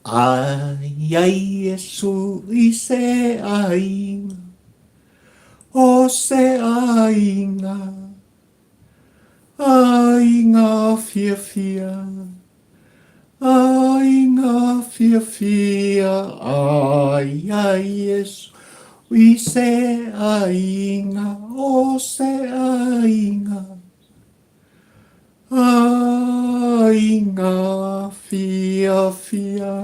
Ai ai Iesu i se aiga, o se aiga, aiga fiafia, aiga fiafia, ai ai Iesu i se aiga, o se aiga. Aiga fiafia.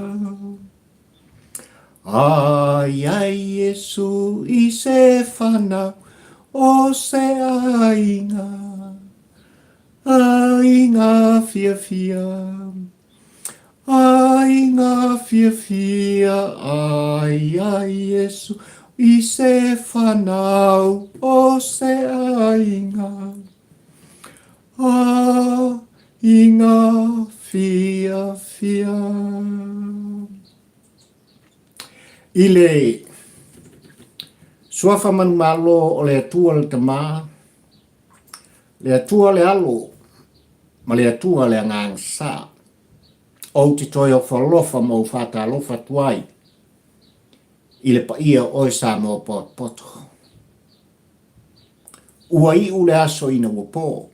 Ai ai Iesu i se whanau o se aiga, aiga fiafia. Aiga fiafia, ai ai Iesu i se whanau o se aiga. Aiga fiafia. I le Suafa Manumalo o le Atua le Tama, le Atua le Alo, ma le Atua le Agaga Sa, ou te toe ofo alofa ma ou faatalofa atu ai i le paia o oe Samoa potopoto. Ua iu le aso ina ua po,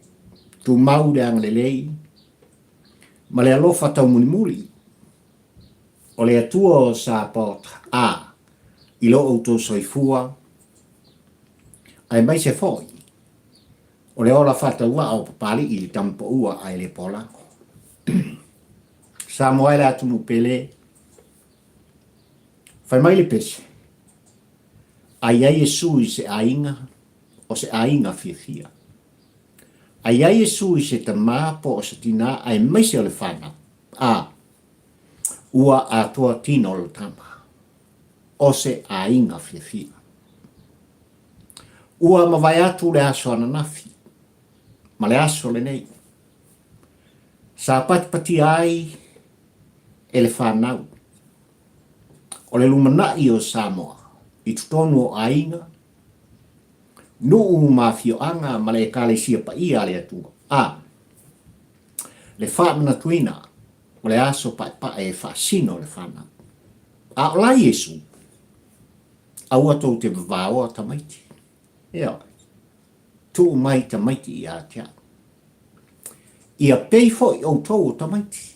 tumau le agalelei ma le alofa taumulimuli o le Atua o Sapaota, a, i lo outou soifua, aemaise foi o le ola faatauvaa o Papalii i le tama paua ae le polago. Samoa e le atunuu pele, fai mai le pese, A i ai Iesu i se aiga, o se aiga fiafia. A i ai Iesu i se tama po o se tinā aemaise o le whanau, a, ua atoa tino le tama, o se aiga fiafia. Ua mavae atu le aso ananafi, ma le aso lenei, sa patipatia ai e le whanau, O le lumanai o Samoa i totonu o aiga, nuu ma afioaga ma le Ekalesia Paia a le Atua, a. Le faamanatuina o le aso paepae e faasino le fanau. A o la Iesu, aua tou te vavaoa tamaiti. Ioe. Tuu mai tamaiti ia te au. Ia pei foi outou o tamaiti.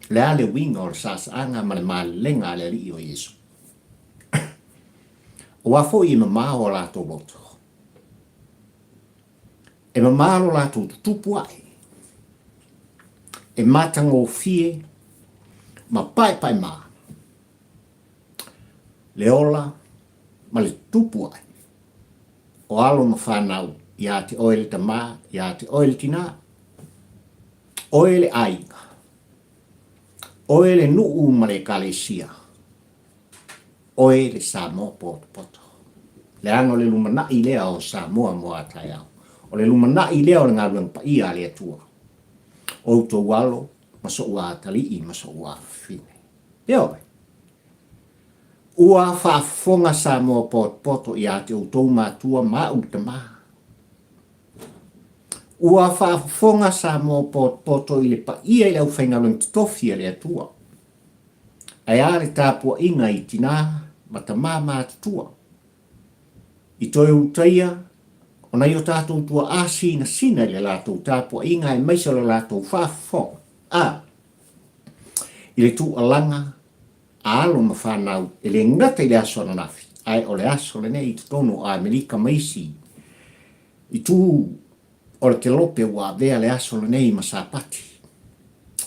Le a le uiga o le saasaaga ma le malelega a le Alii o Iesu? Aua foi e mamao a latou loto, e mamā lo latou tutupu aʻe, e matagofie ma paepaemā le ola ma le tutupu aʻe o alo ma fanau iā te oe le tamā, iā te oe le tinā. Oe le aiga, oe le nuu ma le ekalesia, oe le Samoa potopoto. Leaga o le lumanai lea o Samoa mo a taeao. O le lumanai lea o le galuega paia a le Atua. Outou alo ma soʻu atalii ma soʻu afafine. Ioe. Ua faafofoga Samoa potopoto ia te outou matua ma au le tamā. Ua faafofoga Samoa potopoto i le paia i le aufaigaluega totofi a le Atua. Ae a le tapuaiga i tinā ma tamā matutua i toe utaia o nai o tātou tuaā sinasina i le latou tapuaiga aemaise o le latou faafofoga, a, i le tuualaga a alo ma fanau e le gata i le aso ananafi, ae o le aso lenei i totonu o Amerika ma isi itu o le kelope ua avea le aso lenei ma Sapati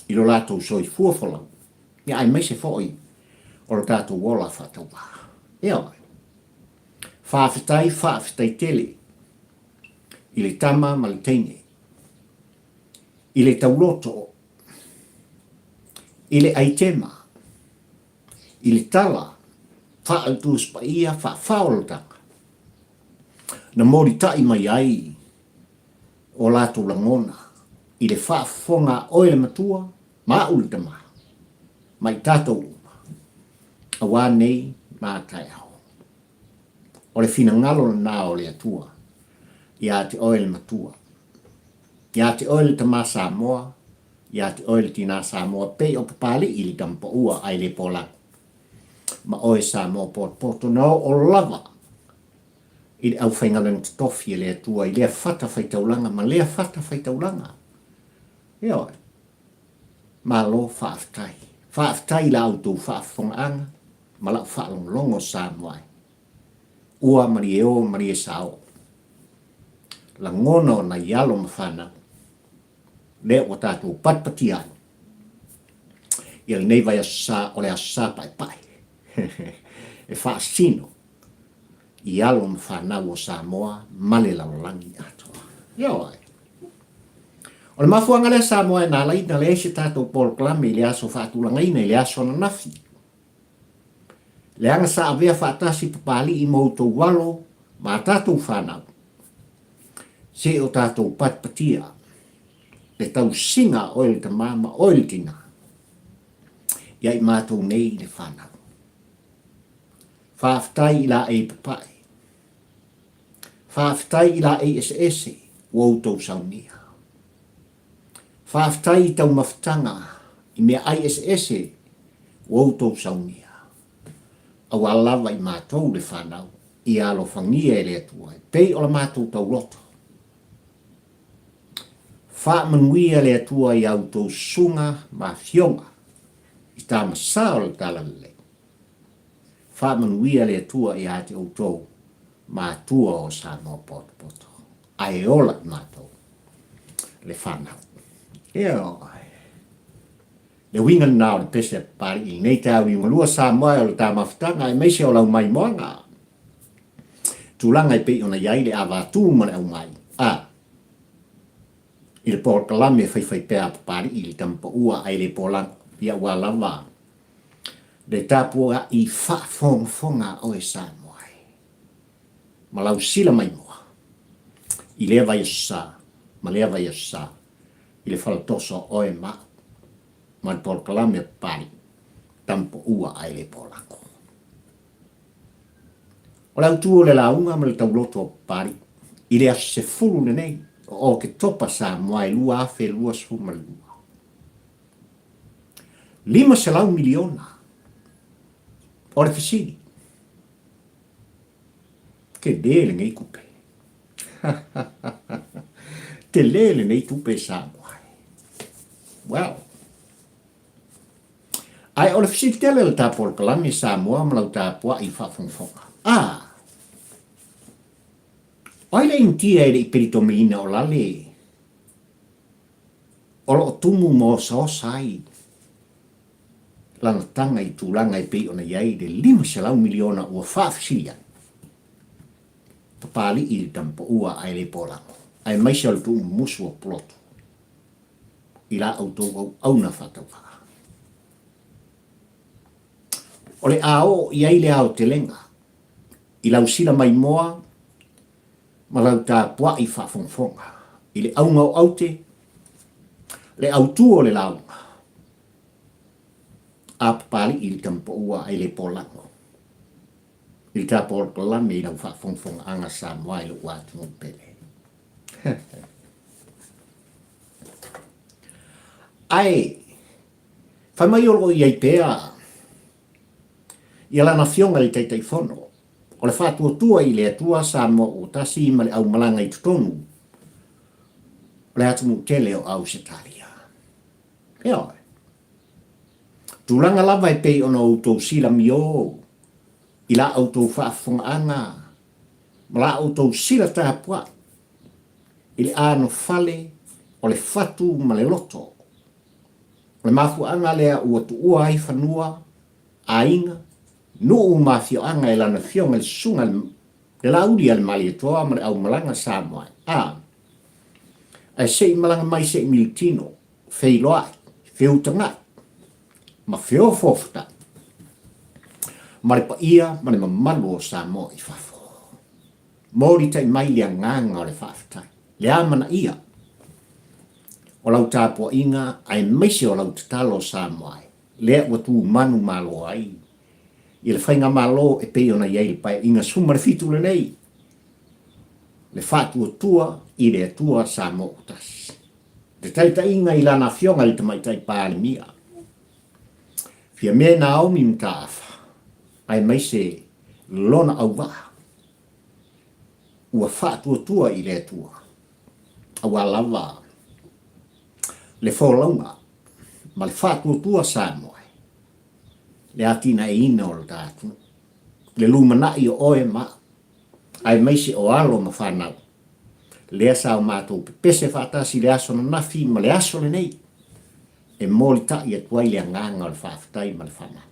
i lo latou soifua folau, ia aemaise foi o lo tatou ola faatauvā. Ioe. Faafetai, faafetai tele i le tama ma le teine, i le tauloto i le aitema, i le tala faale-Tusi Paia faa-faaolataga, na molitai mai ai o latou lagona i le faafofoga a oe le matua ma a'u le tama, ma i tatou uma, auā nei ma a taeao. O le finagalo lenā o le Atua iā te oe le matua, iā te oe le tama Samoa. Ia te oe le tinā Samoa pei o Papali'i le tama paua ai le pōlago. Ma oe Samoa potopoto na oo lava i le aufaigaluega totofi a le Atua i lea fata faitaulaga ma lea fata faitaulaga. Ioe. Malo faafetai. Faafetai i la outou faafofogaaga ma la'u faalogologo Samoa e. Ua malie o malie sao. Lagona o nai alo ma fanau lea ua tatou patipatia ai ia lenei vaiaso sa o le aso sa paepae e faasino i alo ma fanau o Samoa ma le lalolagi atoa. Ioe. O le mafuaaga lea Samoa e na ala ai na leai se tatou polokalame i le aso faatulagaina i le aso ananafi. Leaga sa avea faatasi Papalii ma outou alo ma a tatou fanau, se i o tatou patipatia le tausiga a oe le tama ma oe le tina ia i matou nei le fanau. Faafetai i laei papae. Faafetai i laei eseese ua outou saunia. Faafetai i taumafataga i meaai eseese ua outou saunia, aua lava i matou le fanau ia alofagia e le Atua e pei o la matou tauloto. Faamanuia le Atua i a outou susuga ma afioga i tama sa o le Talalelei. Faamanuia le Atua ia te outou matua o Samoa potopoto, ae ola i matou le fanau. Ioe. Le uiga lena o le pese a Papalii i lenei taeao liugalua Samoa e o le ta mafutaga aemaise o lau maimoaga. Tulaga e pei ona i ai le avatū ma le aumai, a i le polokalame faifaipea a Papalii i le tama paua ae le polago, ia ua lava le tapuai faafogafoga a oe Samoa e. Ma lau sila maimoa i lea vaiaso sa ma lea vaiaso sa i le faletoso a oe ma au ma le polokalame a Papalii, tama paua ae le polago. O le autu o le lauga ma le tauloto o Papalii i le aso 10 lenei o Oketopa Samoa e 2022. $500 miliona. O le fesili, tele lenei tupe. Tele lenei tupe Samoa. Well, ae o le fesili tele o le ta polokalame Samoa ma lau tapuai faafogafoga. Ah, o ai le Initia e le i pelitomiina o lale O lo o tumu ma osaosa ai lana taga i tulaga e pei ona i ai le 500 miliona ua faafesili ai Papalii i le tama paua ae le polago, aemaise o le tuumumusu o pulotu i la outou auauna faatauvaa. O le a oo i ai le aotelega i lau sila maimoa ma lau tapuai faafogafoga i le auga o aute, le autu o le lauga, a Papalii i le tama paua ae le polago i le tapolokalame i lau faafogafogaaga Samoa i lou atunuu pele. Ae fai mai o lo o i ai pea ia lana afioga i le Taitaifono o le faatuatua i le Atua Samoa ua tasi ma le aumalaga i totonu o le atunuu tele o Ausetalia. Ioe. Tulaga lava e pei ona outou silamiō i la outou faafofogaaga ma la outou sila tapuai i le anofale o le fatu ma le loto. O le mafuaaga lea ua tuua ai fanua, aiga, nuu ma afioaga e lana afioga i le Susuga i le Laauli a le Malietoa ma le Aumalaga Samoa a ae se i malaga mai se i militino, feiloai, feutaga'i ma feofoofota'i ma le paia ma le mamalu o Samoa i fafo. Molitai mai le agaga o le faafetai, le amanaia o lau tapuaiga aemaise o lau tatalo Samoa e, lea ua tu manumalo ai i le faigamalo e pei ona i ai le Paeaiga 17 lenei, le faatuatua i le Atua Samoa ua tasi. Te taitaiga i lana afioga i le Tamaitai Palemia, Fiame Naomi Mataafa, aemaise lona auvaa ua faatuatua i le Atua, aua lava le folauga ma le faatuatua Samoa le atinaeina o le ta atunuu, le lumanai o oe ma au, aemaise o alo ma fanau, lea sa o matou pepese faatasi i le aso ananafi ma le aso lenei, e molitai atu ai le agaga o le faafetai ma le faamalo.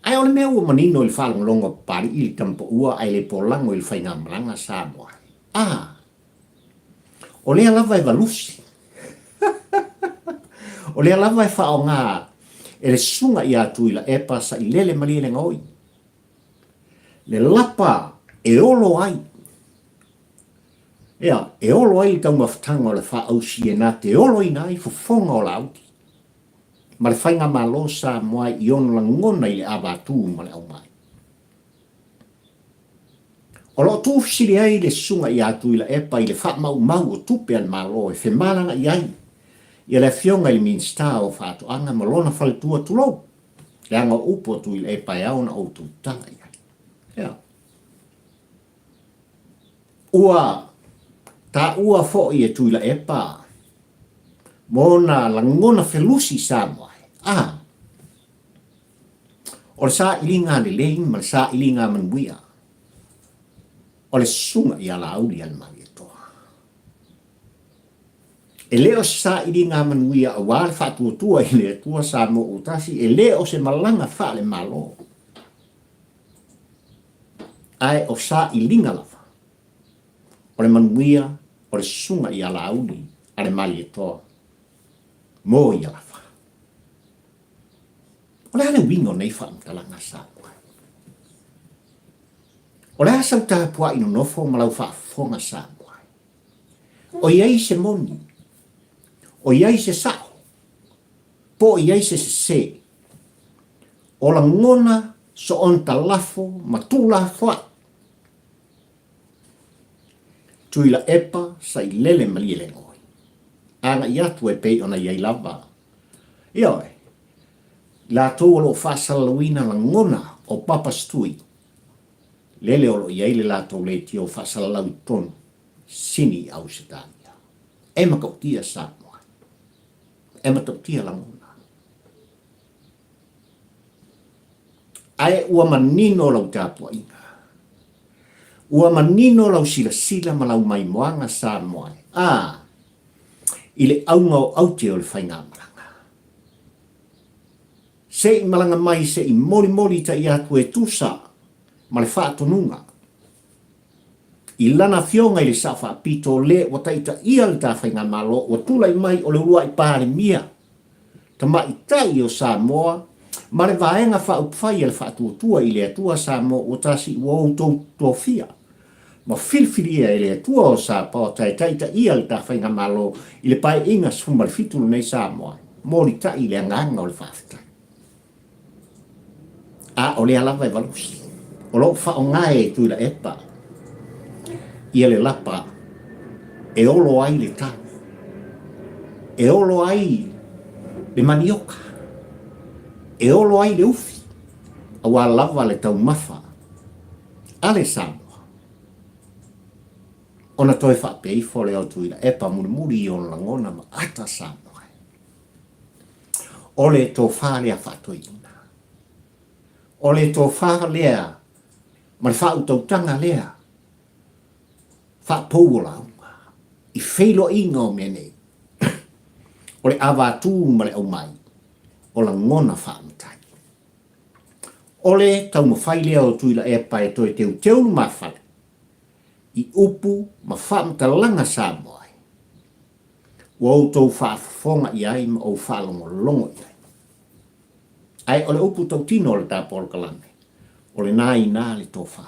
Ae o le mea ua manino i le faalogologo a Papalii i le tamapaua ae le polago i le faigamalaga Samoa, a, o lea lava e valusi. O lea lava e faaaoga e le susuga ia Tuilaepa Sailele Malielegaoi le lapa e olo ai, ea, e olo ai le taumafataga o le faaausi e na te oloina ai fofoga o Laauli ma le faigamalo Samoa i ona lagona i le avatū ma le aumai. O lo o tuufesili ai le Susuga ia Tuilaepa i le faamaumau o tupe a le Malo e femalaga'i ai ia le Afioga i le Minisita o Faatoaga ma lona faletua tulou, leaga o upu a Tuilaepa e ao ona outou tala i ai. Ea. Ua taua foi e Tuilaepa ma ona lagona felusi i Samoa, a. O le sailiga lelei ma le sailiga manuia o le susuga ia Laauli a le Malietoa. E le o se sailiga manuia aua le faatuatua i le Atua Samoa ua tasi, e le o se malaga faale-Malo, ae o sailiga lava o le manuia o le susuga ia Laauli a le Malietoa mo ia lava. O le a le uiga o nei faamatalaga Samoa? O le a sau tapuai nonofo ma lau faafofoga Samoa? O i ai se moni, o i ai se sao, po o i ai se sese, o lagona soon talafo ma tuulafoai. Tuilaepa sailele malielegaoi. Agai atu e pei ona i ai lava. Ioe, i latou o lo o faasalalauina lagona o Papa Stui, lele o lo o i ai le latou leitio faasalalau i totonu, Sini i Ausetalia. E matautia Samoa. E matautia lagona. Ae ua manino lau tapuaiga. Ua manino lau silasila ma lau maimoaga Samoa e, a, i le auga o aute o le faigamalaga. Se i malaga mai se i molimoli ta'i atu e tusa ma le faatonuga i lana afioga i le Sao Faapito le ua taitaia le ta faigamalo ua tulai mai o le uluai Palemia Tamaitai o Samoa ma le Vaega Faaupufai a le Faatuatua i le Atua Samoa ua tasi ua outou tofia ma filifilia e le Atua o Sapaota e taitaia le ta Faigamalo i le Paeaiga 17 lenei Samoa molitai le agaga o le faafetai. A o lea lava e valusi. O lo o faaaoga e Tuilaepa ia le lapa e olo ai le talo, e olo ai le manioka, e olo ai le ufi, aua lava le taumafa a le Samoa. Ona toe faapea ifo lea o Tuilaepa mulimuli i ona lagona ma ata Samoa. O le tofa lea faatoeaina. O le tofa lea ma le faautautaga lea faapou o lauga i feiloaiga o mea nei. O le avatū ma le aumai o lagona faamatai. O le taumafai lea o Tuilaepa e toe teuteu lumafale i upu ma faamatalaga Samoa ai. Ua outou faafofoga i ai ma ou faalogologo i ai. Ae o le upu tautino o le ta polokalame, o lena inā le tofa.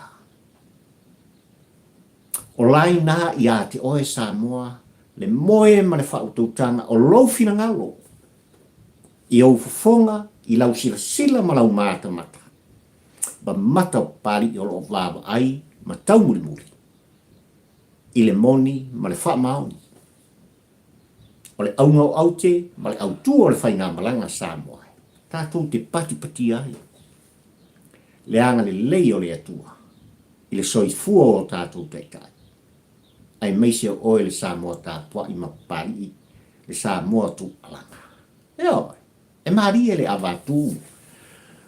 O la inā iā te oe Samoa le moe ma le faautautaga o lou finagalo i ou fofoga i lau silasila ma lau matamata ma mata o Papali'i o lo o vaavaai ma taumulimuli i le moni ma le faamaoni. O le auga o aute ma le autu o le faigamalaga Samoa e tatou te patipatia ai le agalelei o le Atua i le soifua o o tatou taitai, aemaise o oe le Samoa tapuai ma Papalii, le Samoa tuualaga. Ioe, e malie le avatu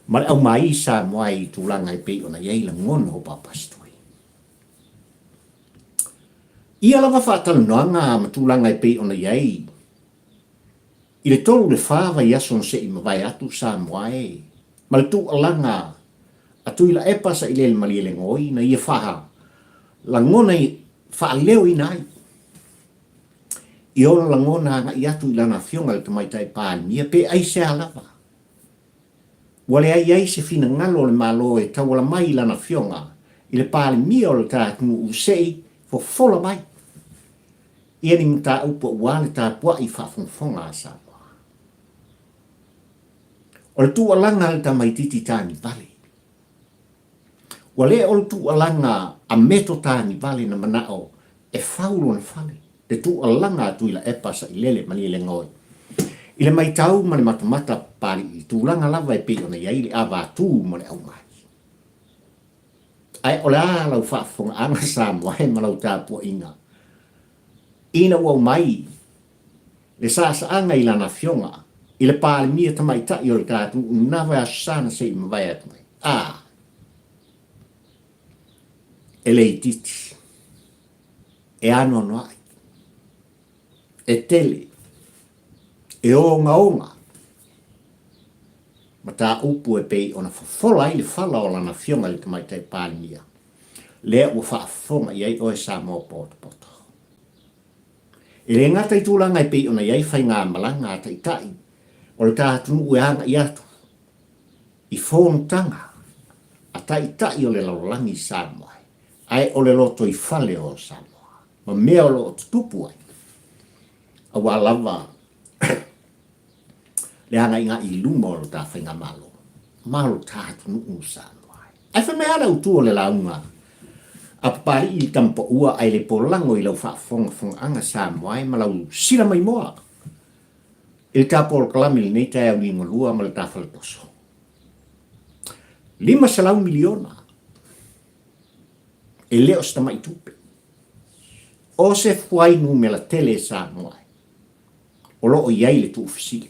ma le aumai Samoa i tulaga e pei ona i ai lagona o Papasitoi. Ia lava faatalanoaga ma tulaga e pei ona i ai i le 3 le 4 vaiaso na se i mavae atu Samoa e ma le tuualaga a Tuilaepa Sailele Malielegaoi na ia faalagona faaleoina ai i ona lagona agai atu i lana afioga i le Tamaitai Palemia pe aisea lava Ua leai ai se finagalo o le Malo e tauala mai i lana afioga i le Palemia o le ta atunuu se i fofola mai ia ni mataupu aua le tapuai faafogafoga a Samoa. O le tuualaga a le tamaititi tanivale. Ua le o le tuualaga a Meto tanivale na manao e fau lona fale. le tuualaga a Tuilaepa Sailele Malielegaoi i le maitau ma le matamata Papalii i tulaga lava e pei ona i ai le avatū ma le aumai. Ae o le a lau faafofogaaga Samoa e ma lau tapuaiga ina ua aumai le saasaaga i lana afioga i le Palemia Tamaitai o le tatou Nava Aso Sa na se i mavae atu ai? A, e le itiiti. E anoanoai, e tele, e ogaoga mataupu e pei ona fofola ai le fala o lana Afioga i le Tamaitai Palemia, lea ua faafofoga i ai oe Samoa potopoto. E le gata i tulaga e pei ona i ai faigamalaga a Taitai o le ta atunuu e agai atu i fonotaga a Taitai o le lalolagi i Samoa, Ae o le lotoifale o Samoa ma mea o lo o tutupu ai, aua lava le agaigai i luma o lo ta faigamalo ma lo ta atunuu Samoa. Ae fai mai lava le autu o le lauga a Papalii i le tama paua ae le polago i lau faafogafogaaga Samoa e ma lau sila maimoa i le ta polokalame i lenei taeao liugalua ma le ta faletoso. $500 miliona. E le o se tamai tupe. O se fuainumera tele e Samoa ai, o lo o i ai le tuufesili.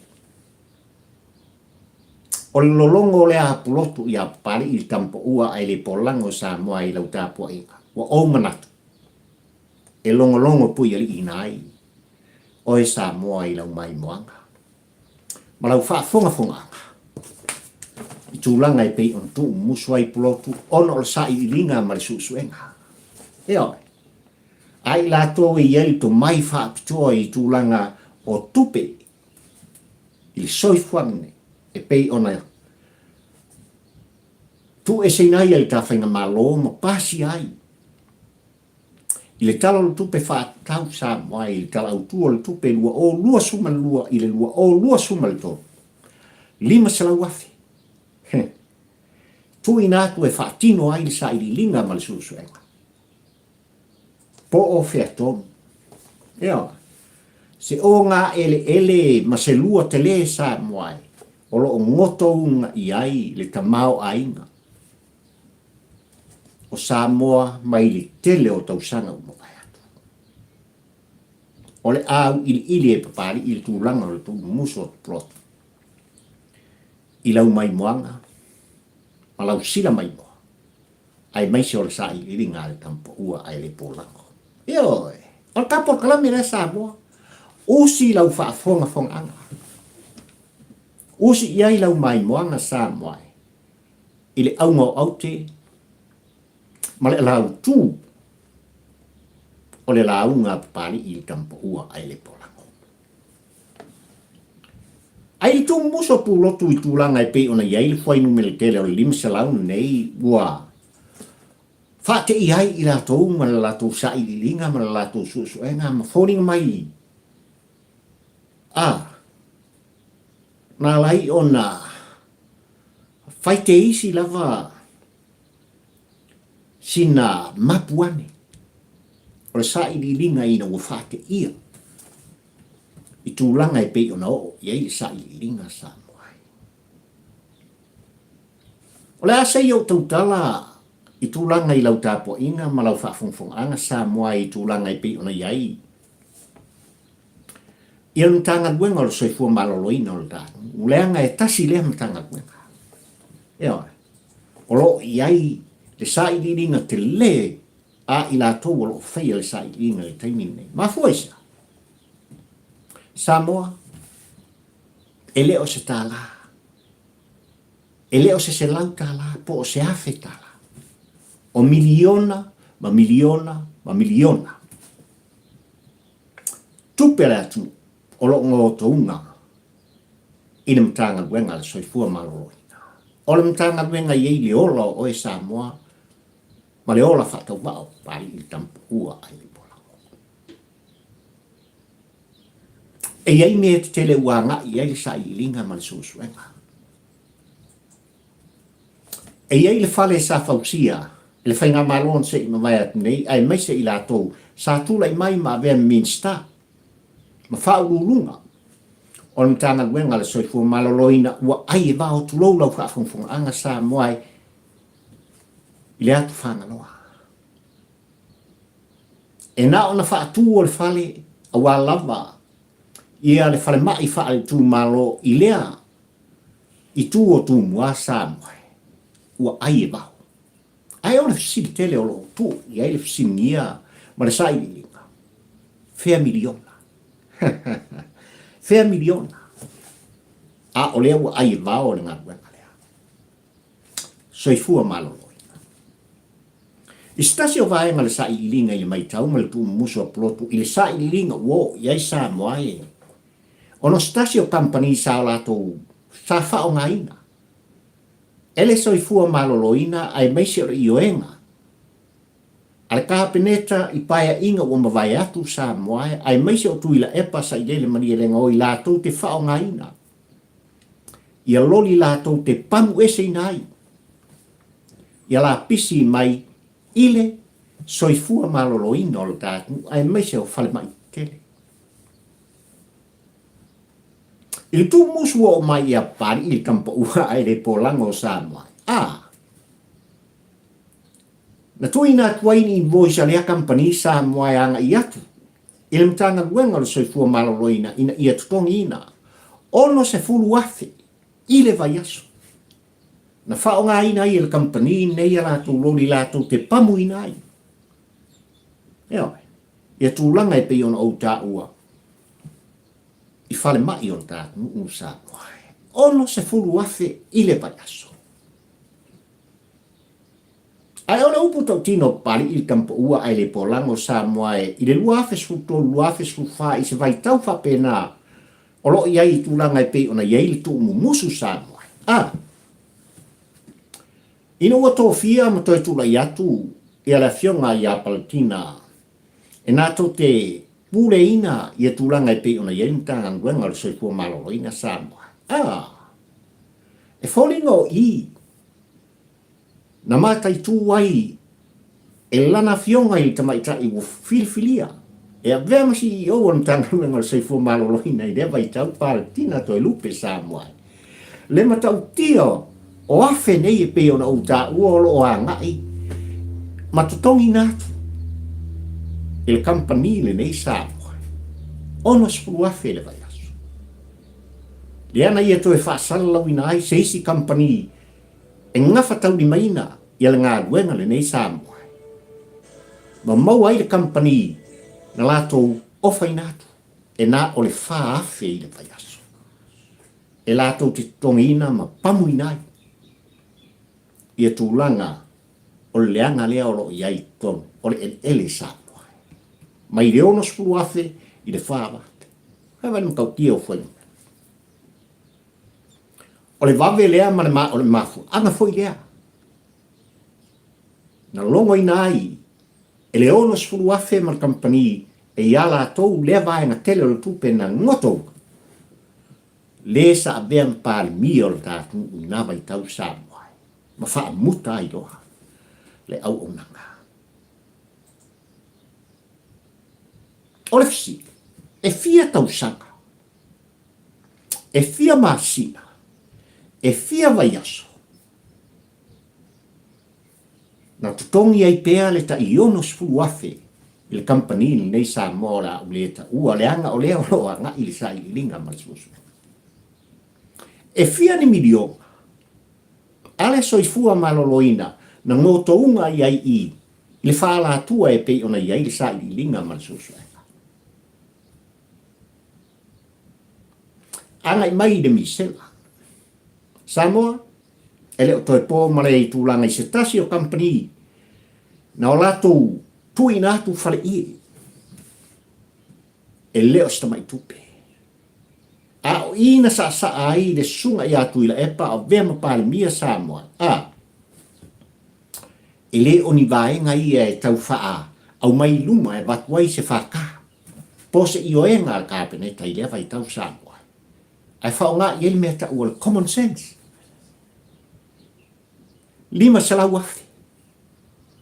O le lologo o lea apulotu ia Papalii i le tamapaua ae le polago Samoa i lau tapuaiga. Ua ou manatu, e logologo puialiiina ai oe Samoa i lau maimoaga. ma lau faafogafogaaga i tulaga e pei ona tuumumusu ai Pulotu ona o le sailiiliga ma le suesuega. Ioe. A i latou e i ai le tomai faapitoa i tulaga o tupe i le soifuaga nei e pei ona tuueseina ai e le ta faigamalo ma pasia ai I le Tala o le Tupe Faatatau Samoa i le Tala Autu o le Tupe 2022 i le 2023, $500,000 tuuina atu e faatino ai le sailiiliga ma le suesuega. Po o fea tonu. Ioe. Se ogaeleele ma se lua tele Samoa e o lo o gotouga i ai le tamaoaiga o Samoa mai le tele o tausaga ua mavae atu. O le auiliili e Papalii i le tulaga o le tuumumusu o Tupulotu i lau maimoaga ma lau sila maimoa, aemaise o le sailiiliga a le tamapaua ae le polago. Ioe, o le ta polokalame lea Samoa, usi lau faafogafogaaga, usi i ai lau maimoaga Samoa e. i le auga o aute ma le alautu o le lauga a Papalii i le tamapaua ae le polago. Ai le tuumuso pulotu i tulaga e pei ona i ai le fuainumera tele o le 500 lenei ua faateia ai i latou ma le latou sailiiliga ma le latou suesuega ma foliga mai a na ala ai ona Fai te isi lava sina mapu ane o le sailiiliga ina ua faateia. i tulaga e pei ona oo i ai le sailiiliga Samoa ai. O le a se i ou tautala i tulaga i lau tapuaiga ma lau faafogafogaaga Samoa i tulaga e pei ona i ai ia le Matagaluega o le Soifua Maloloina o le tatou leaga e tasi lea Matagaluega. Ioe. O lo o i ai le sailiiliga tele a i latou o lo o faia le sailiiliga i le taimi lenei. Mafua i se a? Samoa, e le o se tālā, e le o se $100 po o se $1,000. O miliona ma miliona ma miliona tupe a le atunuu o lo o gotouga i le Matagaluega a le Soifua Maloloina. O le Matagaluega e i ai le ola o oe Samoa ma le ola faatauvaa o Papalii le Tamapuua a Lipolago. E i ai mea tetele ua agai i ai le sailiiliga ma le suesuega. E i ai le fale sa fausia e le Faigamalo na se i mavae atu nei aemaise i latou sa tulai mai ma avea ma Minisita ma Faauluuluga o le Matagaluega a le Soifua Maloloina ua ai e vao tulou lau faafogafogaaga Samoa e i le atu Fagaloa. E na ona faatu o le fale aua lava ia le falemai faaitumalo i lea itu o Tumua Samoa ua ai e vao. Ae o le fesili tele o lo o tuu i ai le fesiligia ma le sailiiliga, fea miliona? Fea miliona? A o lea ua ai e vao le galuega lea. Soifua maloloina. I se tasi o vaega o le sailiiliga i le matau ma le tuumumusu a Pulotu i le sailiiliga ua oo i ai Samoa e ona o se tasi o kamupani sa o latou sa faaaogaina e le soifua maloloina aemaise o le ioega a le Kapeneta i paeaiga ua mavae atu Samoa aemaise o Tuilaepa Sailele Malielegaoi latou te faaaogaina ia loli latou te pamueseina ai ia lapisi mai i le soifua maloloina o le ta atunuu aemaise o falemai tetele. I le tuumusu ua oo mai ia Papalii le tamapaua ae le polaga o Samoa, a na tuuina atu ai ni invoice a lea kamupani Samoa e agai atu i le Matagaluega o le Soifua Maloloina ina ia totogiina $60,000 i le vaiaso. Na faaaogaina ai e le kamupani nei a latou loli latou te pamuina ai. Ioe, ia tulaga e pei ona ou taua i falemai o le ta atunuu o Samoa. $60,000 i le vaiaso. Ae o le upu tautino Papalii le tamapaua ae le polago Samoa e i le 2013, 2014 i se vaitau faapena o lo o i ai i tulaga e pei ona i ai le tuumumusu Samoa. A Ina ua tofia ma toe tulai atu ia le afioga ia Palatina e natou te puleina ia tulaga e pei ona i ai le Matagaluega o le Soifua Maloloina Samoa. A E foliga o i Na mataitū ai e lana afioga i le tamaitai ua filifilia e avea ma CEO o le Matagaluega o le Soifua Maloloina i lea vaitau, Palatina Toelupe Samoa. Le matautia o afe nei e pei ona ou taua o lo o agai ma totogiina atu i le kamupani lenei Samoa, $60,000 le vaiaso. Lea na ia toe faasalalauina ai se isi kamupani e gafataulimaina ia le galuega lenei Samoa ma maua ai le kamupani na latou ofaina atu e na o le 4,000 i le vaiaso e latou te totogiina ma pamuina ai ia tulaga o le leaga lea o lo o i ai i totonu o le eleele Samoa mai le 60,000 i le 4,000. Fai le matautia o fuainumera. O le vave lea ma le o le mafuaaga foi lea na logoina ai e le 60,000 ma le kamupani e iā latou lea vaega tele o le tupe na goto le sa avea ma Palemia o le ta atunuu i na vaitau Samoa ma faamuta ai loa le auaunaga. O le fesili, e fia tausaga? E fia masina, e fia vaiaso, na totogi ai pea le tai 60,000 i le kamupani lenei Samoa o le a ou le taua, leaga o lea o lo o agai i le sailiiliga ma le suesuega. E fia ni miliona a le soifua maloloina na gotouga i ai i le faalatua e pei ona i ai le sailiiliga ma le suesuega. Agai mai i le misela. Samoa, e le o toe po ma le tulaga i se tasi o kamupani na o latou tuuina atu faleie e le o se tamai tupe. A o i na saasaa ai le susuga ia Tuilaepa a o avea ma Palemia Samoa, a, e le o ni vaega ia e tau faa aumai i luma e avatu ai se FK po o se ioega a le Kapeneta i lea vaitau Samoa, ae faaaoga i ai le mea tau o le common sense. $500,000.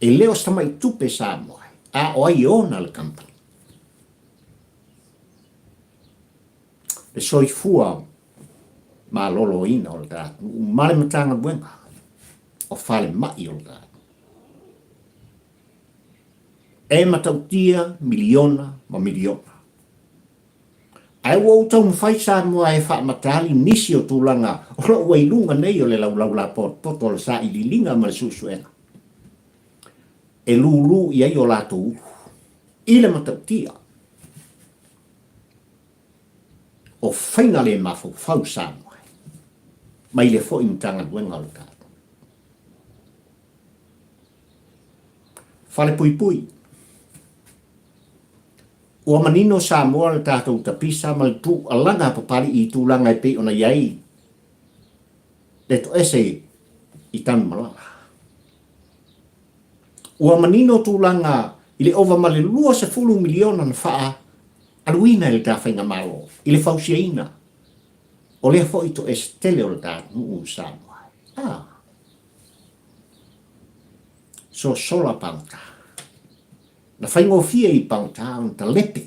E le o se tamai tupe Samoa, a o ai e ona le kamupani? Le soifua maloloina o le ta atunuu ma le Matagaluega o Falemai o le ta atunuu. E matautia miliona ma miliona. Ae ua ou taumafai Samoa e faamatali nisi o tulaga o lo o ua i luga nei o le laulau lapotopoto o le sailiiliga ma le suesuega e lūlū i ai o latou ulu i le matautia o faiga le mafaufau Samoa mai lea foi Matagaluega o le tatou Falepuipui. Ua manino Samoa le tatou tapisa ma le tuualaga papali'i i tulaga e pei ona i ai le toese i Tanumalala. Ua manino tulaga i le ova ma le 20 miliona na faaaluina e le ta Faigamalo i le fausiaina o lea foi toese tele o le ta atunuu i Samoa. A sosola pagota. Na faigofie i pagota ona talepe.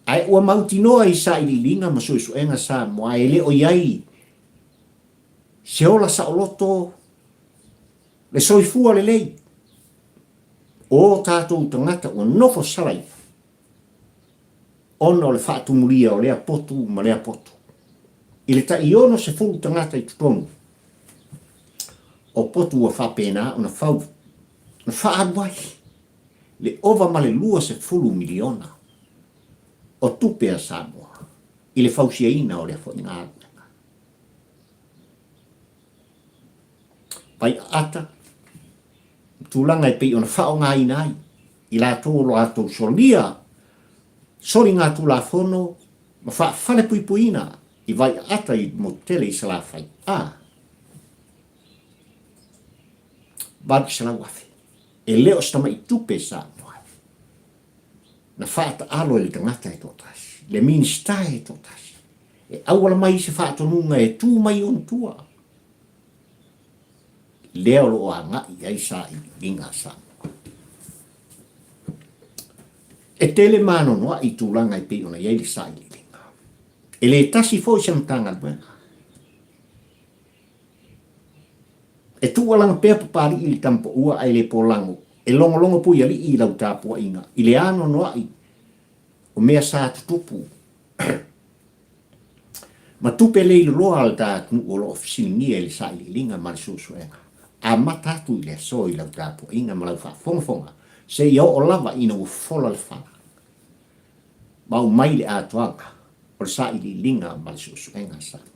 Ae ua mautinoa i sailiiliga ma suesuega Samoa e le o i ai se ola saoloto, le soifua lelei o o tatou tagata ua nofo salaia ona o le faatumulia o lea potu ma lea potu. I le tai 60 tagata i totonu o potu ua faapena ona fau, na faaalu ai le ova ma le 20 miliona o tupe a Samoa i le fausiaina o lea foi galuega. Vaiaata, tulaga e pei ona faaaogaina ai i latou o lo latou solia soligatulafono ma faafalepuipuiina i Vaiaata i Motutele i Salafai, a $800,000. E le o se tamai tupe Samoa ai. Na faataalo e le tagata e toatasi, le Minisita e toatasi, e auala mai se faatonuga e tu mai i ona tua. Lea o lo o agai i ai sailiiliga a Samoa. E tele maanoanoaʻi i tulaga e pei ona i ai le sailiiliga. E le tasi foi se Matagaluega. E tuualaga pea Papali'i i le tamapaua ae le polago, e logologo puialii i lau tapuaiga i le anoanoai o mea sa tutupu ma tupe leiloloa a le ta atunuu o lo o fesiligia i le sailiiliga ma le suesuega. Amata atu i le aso i lau tapuaiga ma lau faafogafoga seia oo lava ina ua fola le fala ma aumai le atoaga o le sailiiliga ma le suesuega a Samoa.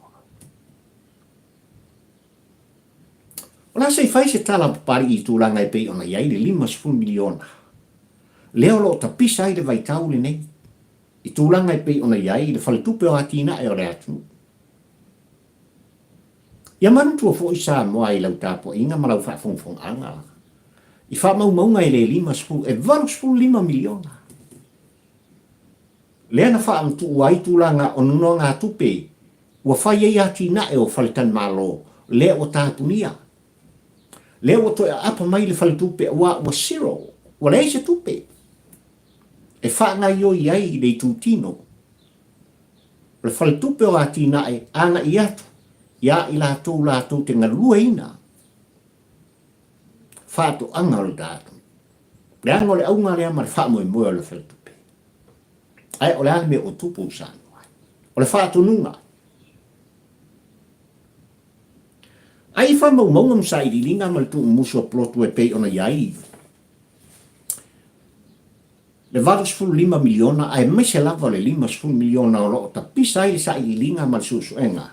O le a se i fai se tala a Papali'i i tulaga e pei ona i ai le 50 miliona lea o lo o tapisa ai le vaitau lenei i tulaga e pei ona i ai le Faletupe o Atinae o le Atunuu. Ia manatua foi Samoa i lau tapuaiga ma lau faafogafogaaga i faamaumauga e le 50, e 85 miliona lea na faamatuu ai tulaga o nonogatupe ua fai ai atinae o faletalimalo lea ua tapunia. Lea ua toe aapa mai le faletupe aua ua zero, ua leai se tupe e faagaioi ai le itutino o le O le faletupe o atinae agai atu iā i latou latou te galueina faatoaga o le ta atunuu. Leaga o le auga lea ma le faamoemoe o le faletupe. Ae o le a le mea ua tupu i Samoa? O le faatonuga. Ai i faamaumauga ma sailiiliga ma le tuumumusu o pulotu e pei ona i ai le $85 miliona aemaise lava le $50 miliona o lo o tapisa ai le sailiiliga ma le suesuega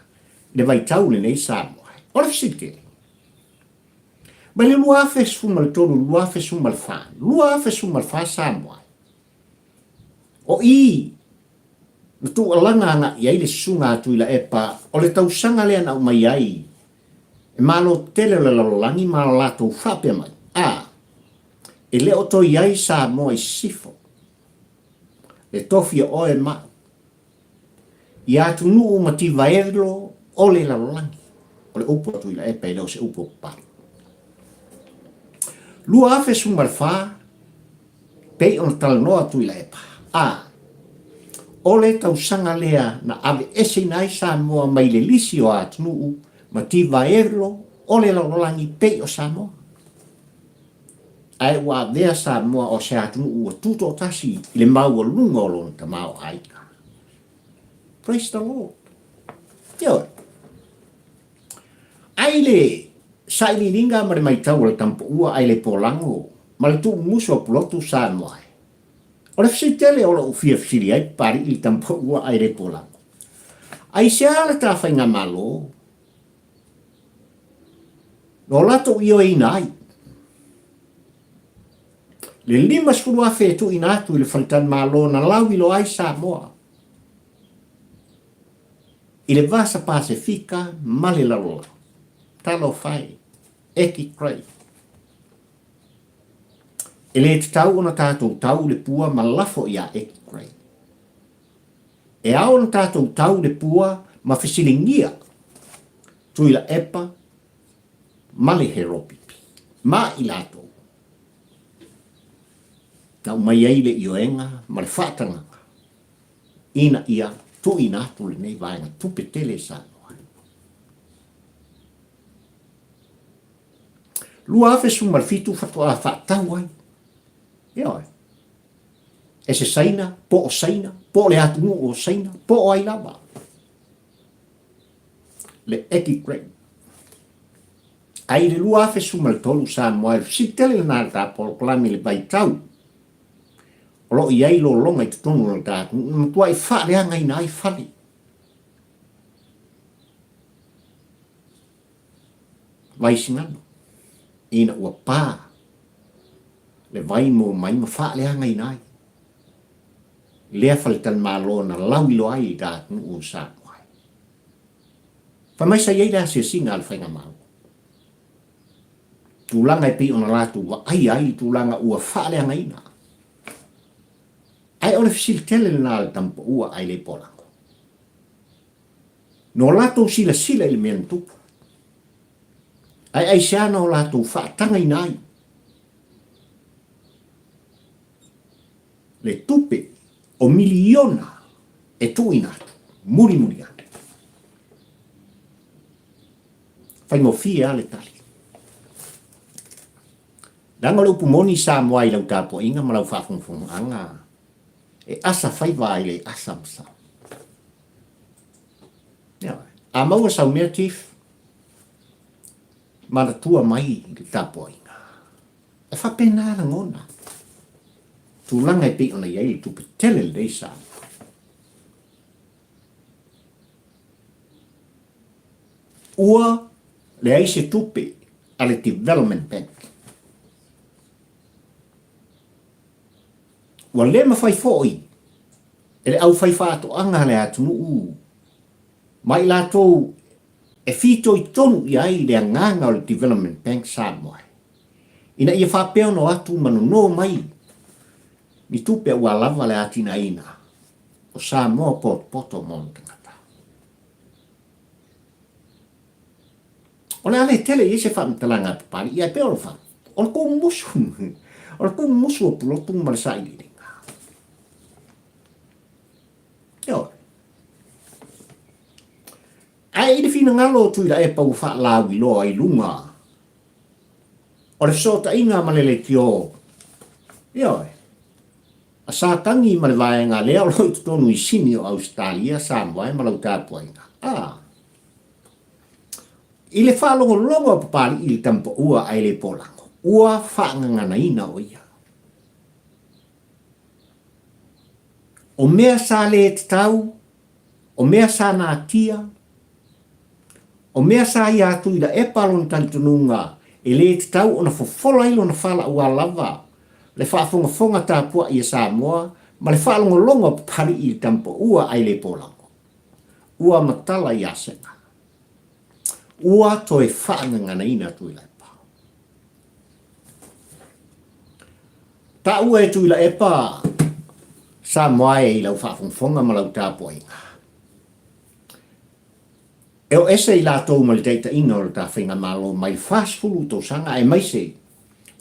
i le vaitau lenei Samoa. O le fesili tele, mai le 2013 i le 2014, 2014 Samoa, o i na tuualaga agai i ai le susuga a Tuilaepa o le tausaga lea na aumai ai e Malo tele o le lalolagi ma latou faapea mai, a, e le o toe i ai Samoa i sisifo, le tofi o oe ma au, i atunuu mativaelo o le lalolagi. O le upu a Tuilaepa e le o se upu a Papalii. 2014, pei ona talanoa Tuilaepa, a, o le tausaga lea na aveeseina ai Samoa mai le lisi o atunuu mativaelo o le lalolagi pei o Samoa. Ae ua avea Samoa o se atunuu ua tutoatasi i le maualuga o lona tamaoaiga. Praise the Lord. Ioe. Ai le sailiiliga ma le maitau a le Tampoua ai le polago ma le tuumusu o Pulotu Samoa e. O le fesili tele o lou fia fesili ai Papalii i le Tampoua ai le polago. Aisea le ta faigamalo Na o latou ioeina ai le 50,000 e tuuina atu i le faletalimalo na lauiloa ai Samoa i le Vasa Pasefika ma le lalolagi. Talofa e, Eki Gray. E le tatau ona tatou tau le pua ma lafo iā Eki Gray. E ao ona tatou tau le pua ma fesiligia Tuilaepa ma le Heropipi ma i latou na aumai ai le ioega ma le faatagaga ina ia tuuina atu lenei vaega tupe tele i Samoa. 2017 faatoa faatau ai. Ioe. E se Saina, po o Saina, po o le atunuu o Saina, po o ai lava. Le Eki Crane. Ai le 2013 Samoa e fesili tele lena le ta polokalame i le vaitau o lo o i ai lologa i totonu o le ta atunuu na matuai faaleagaina ai fale. Vaisigano ina ua pa le vai mo mai ma faaleagaina ai lea faletalimalo na lauiloa ai i le atunuu o Samoa. Fai mai sa i ai le asiasiga a le Faigamalo. Tulaga e pei ona latou vaaia ai le tulaga ua faaleagaina. Ae o le fesili tele lena a le tamapaua ai le polago. No latou silasila i le mea na tupu. Ae aisea na o latou faatagaina ai le tupe o miliona e tuuina atu mulimuli ane. Faigofie lava le tali. Leaga o le upu moni Samoa i lau tapuaiga ma lau faafogafogaga e asa faiva ai le asa ma sao. Ioe. A maua sau mea Chief, manatua mai le tapuaiga. E faapena lagona. Tulaga e pei ona i ai le tupe tele lenei Samoa. Ua leai se tupe a le Development Bank. Ua le mafai foi e le aufaifaatoaga a le atunuu ma i latou e fitoitonu i ai le agaga o le Development Bank Samoa ina ia faapea ona o atu ma nono mai ni tupe aua lava le atinaeina o Samoa potopoto ma ona tagata. O le a le tele i ai se faamatalaga a Papalii, ae pei o le fa, o le kumusu, o le kumusu o Pulotu ma le sailiiliga. Ioe. finagalo o Tuilaepa ua faalauiloa i luga o le fesootaiga ma le leitio, ioe, a Satani ma le vaega lea o lo o i totonu i Sini o Ausetalia, Samoa e ma lau tapuaiga. A! I le faalogologo a Papalii i le tamapaua ae le polago, ua faagaganaina o ia. O mea sa le tatau, o mea sa natia, o mea sa ia Tuilaepa lona talitonuga e le tatau ona fofola ai lona fala aua lava le faafogafoga tapuai a Samoa ma le faalogologo a Papalii i le tamapaua ae le polago. Ua matala ia Sega. Ua toe faagaganaina Tuilaepa. Taua e Tuilaepa Samoa e i lau faafogafoga ma lau tapuaiga. E o ese i latou ma le taitaiga o le ta faigamalo mai le 40 tausaga aemaise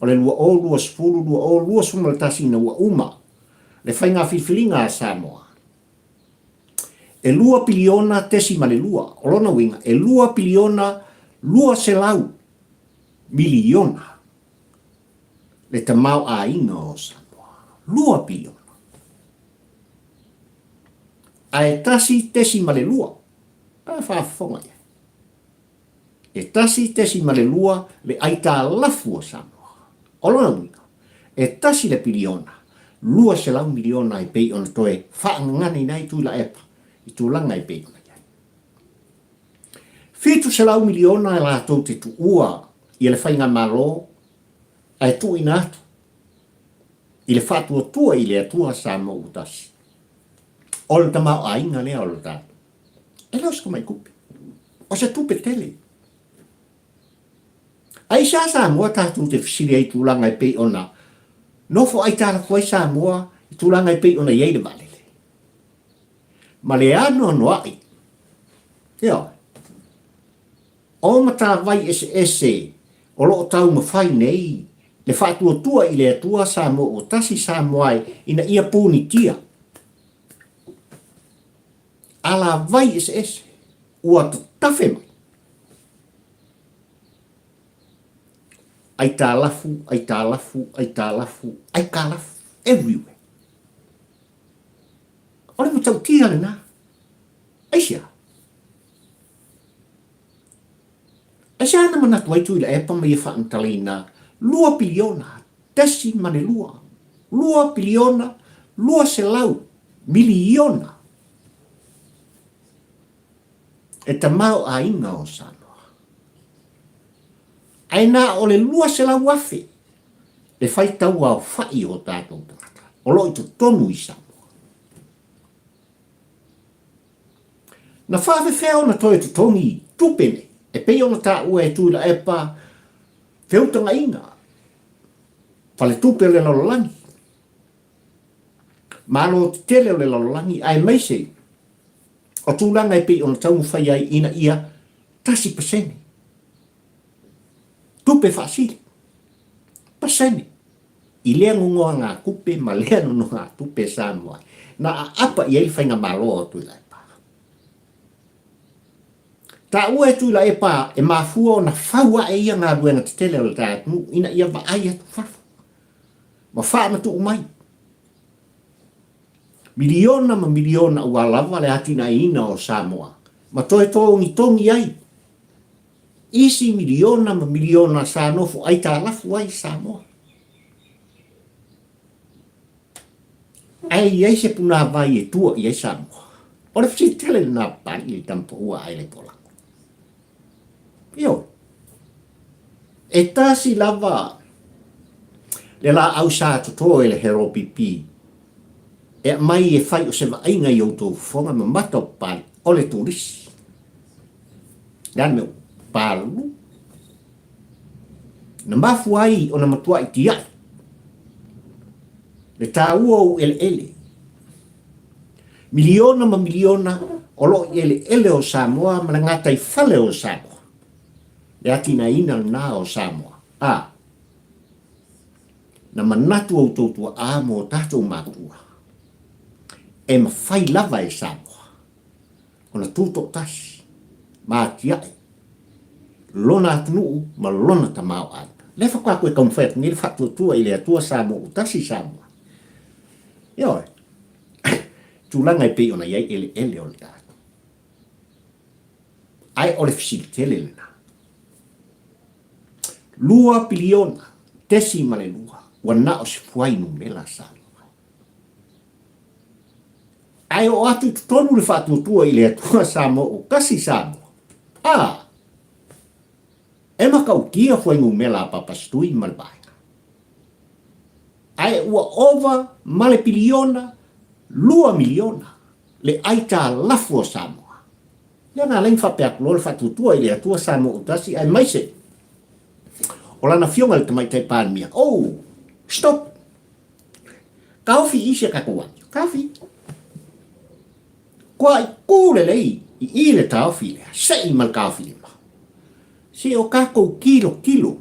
o le 2020, 2021 ina ua uma le faiga filifiliga a Samoa. E lua piliona tesima le lua, o lona uiga e lua piliona 200 miliona le tamaoaiga o Samoa. Lua piliona. Ae 1.2, a faafofoga i ai. E 1.2 le aitalafu o Samoa. O lona uiga, e tasi le piliona, 200 miliona e pei ona toe faagaganaina ai Tuilaepa i tulaga e pei ona i ai. 700 miliona e latou te tuua ia le faigamalo ae tuuina atu i le faatuatua i le Atua Samoa ua tasi. O le tamaoaiga lea o le tatou. E le o se tamai tupe. O se tupe tele. Aisea Samoa tatou te fesili ai i tulaga e pei ona nofo aitalafu ai Samoa i tulaga e pei ona i ai le vaalele? Ma le anoanoai, ioe, o matavai eseese o lo o taumafai nei le faatuatua i le Atua Samoa ua tasi Samoa ina ia punitia alavai eseese ua tatafe mai. Aitalafu, aitalafu, aitalafu, aikalafu, everywhere. O le matautia lena. Aisea? Aisea na manatu ai Tuilaepa ma ia faamatalaina lua piliona, tesi ma le lua, lua piliona, 200 miliona e tamaoaiga o Samoa. Ae na o le 200,000 le faitau aofai o tatou tagata o lo o i totonu i Samoa. Na faafefea ona toe totogi tupe nei e pei ona taua e Tuilaepa feutagaiga faletupe o le lalolagi, Malo tetele o le lalolagi aemaise o tulaga e pei ona taumafai ai ina ia 1% tupe faasili, pasene, i lea nonogatupe ma lea nonogatupe Samoa na aapa i ai le faigamalo a Tuilaepa. Taua e Tuilaepa e mafua ona fau ae ia galuega tetele o le ta atunuu ina ia vaai atu fafo ma faamatuu mai Miliona ma miliona ua lava le atinaeina o Samoa ma toe togitogi ai isi miliona ma miliona sa nofo aitalafu ai Samoa. Ae i ai se punāwai e tua i ai Samoa. O le fesili tele lena Papalii i le tamapaua a Ele Polago. Ioe. E tasi lava le laau sa toto e le Heropipi e aumai e fai o se vaaiga i outou fofoga ma mata o Papalii, o le turisi. Le a le mea ua palu? Na mafua ai ona matuai tiai le taua o eleele. Miliona ma miliona o lo o i eleele o Samoa ma le gataifale o Samoa. Le atinaeina lena o Samoa. A, na manatu outou tuaa ma o tatou matua, e mafai lava e Samoa ona tutoatasi. ma atiae lona atunuu ma lona tamaoaiga. Lea faatoa toe taumafai atu nei le faatuatua i le Atua Samoa ua tasi Samoa. Ioe. Tulaga e pei ona i ai eleele o le tatou. Ae o le fesili tele lena. 2.2 piliona ua na o se fuainumera Samoa. Ae oo atu i totonu le faatuatua i le Atua Samoa ua tasi Samoa. A! E matautia fuainumera a Papa Stui ma le vaega. Ae ua ova ma le piliona 2 miliona le aitalafu o Samoa. Lea na ala ai ona faapea atu loa le faatuatua i le Atua Samoa ua tasi aemaise o lana afioga i le Tamaitai Palemia. Oh! Stop! Taofi i si a tatou amio. Taofi. Kua i kū lelei i i le taofi lea, seʻi ma le taofi lima. Se o tatou tilotilo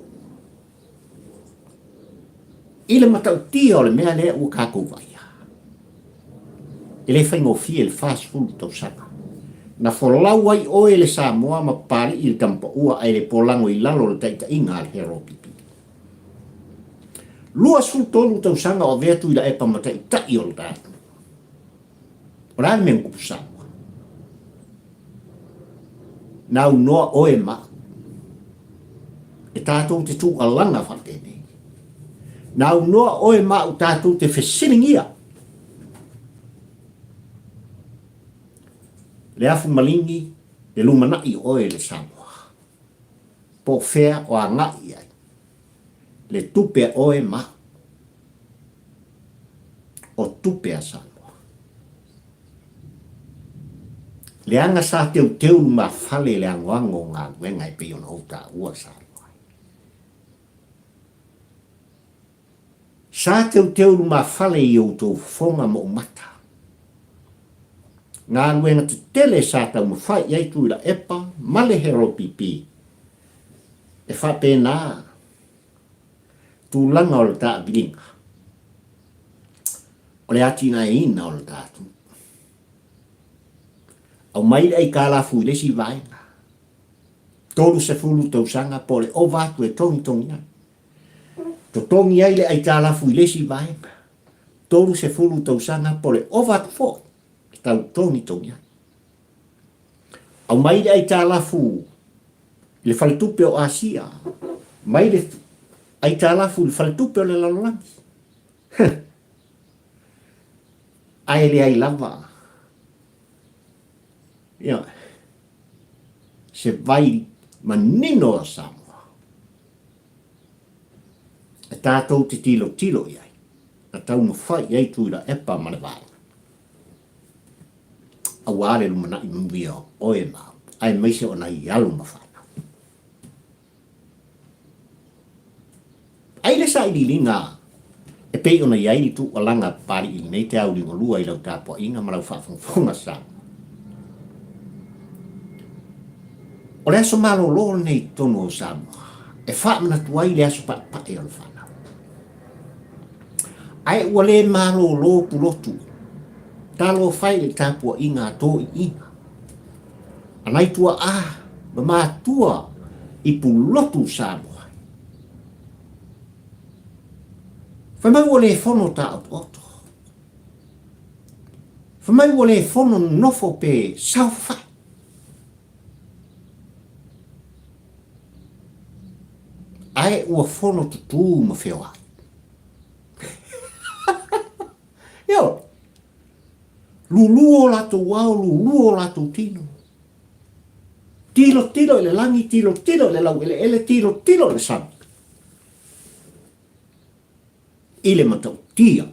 i le matautia o le mea lea ua tatou vaaia. E le faigofie le 40 tausaga. Na folau ai oe le Samoa ma Papalii le Tamapaua ae le polago i lalo o le taitaiga a le HRPP. 23 tausaga o avea Tuilaepa ma taitai o le tatou. O le a le mea na tupu Samoa? Na aunoa oe ma au. E tatou te tuualana faapenei. Na aunoa oe ma au tatou te fesiligia le afu maligi le lumanai o oe le Samoa. Po o fea o agai i ai le tupe a oe ma au. O tupe a Samoa. Leaga sa teuteu lumafale le anoano o galuega e pei ona ou taua Samoa ai. Sa teuteu lumafale i outou fofoga ma ou mata. Galuega tetele sa taumafai i ai Tuilaepa ma le HRPP e faapena tulaga o le taaviliga o le atinaeina o le tatou. Aumai le aitalafu i le isi vaega, 30 tausaga po o le ova atu e togitogi ai. Totogi ai le aitalafu i le isi vaega, 30 tausaga po o le ova atu foi e tau togitogi ai. Aumai le aitalafu i le faletupe o Asia, mai le aitalafu i le faletupe o le lalolagi. Huh. Ae leai lava ia, se vai manino a Samoa e tatou te tilotilo i ai, na taumafai i ai Tuilaepa ma le vaega. Aua le lumanai manuia o oe ma au, aemaise o nai alo ma fanau. Ai le sailiiliga e pei ona i ai le tuualaga Papalii i lenei te au liugalua i lau tapuaiga ma lau faafogafoga Samoa. O le aso malolo lenei i totonu o Samoa e faamanatu ai le aso paepae o le fanau. Ae ua le malolo pulotu, talofa e i le tapuaiga a toeaiina, a nai tuaa ma matua i pulotu Samoa. Fai mai ua le fono taotooto. Fai mai ua le fono nonofo pe saofafai. Ae ua fono tutū ma feoai. Ioe. Lulu o latou ao, lulu o latou tino. Tilotilo i le lagi, tilotilo i le laueleele, tilotilo i le sami. I le matautia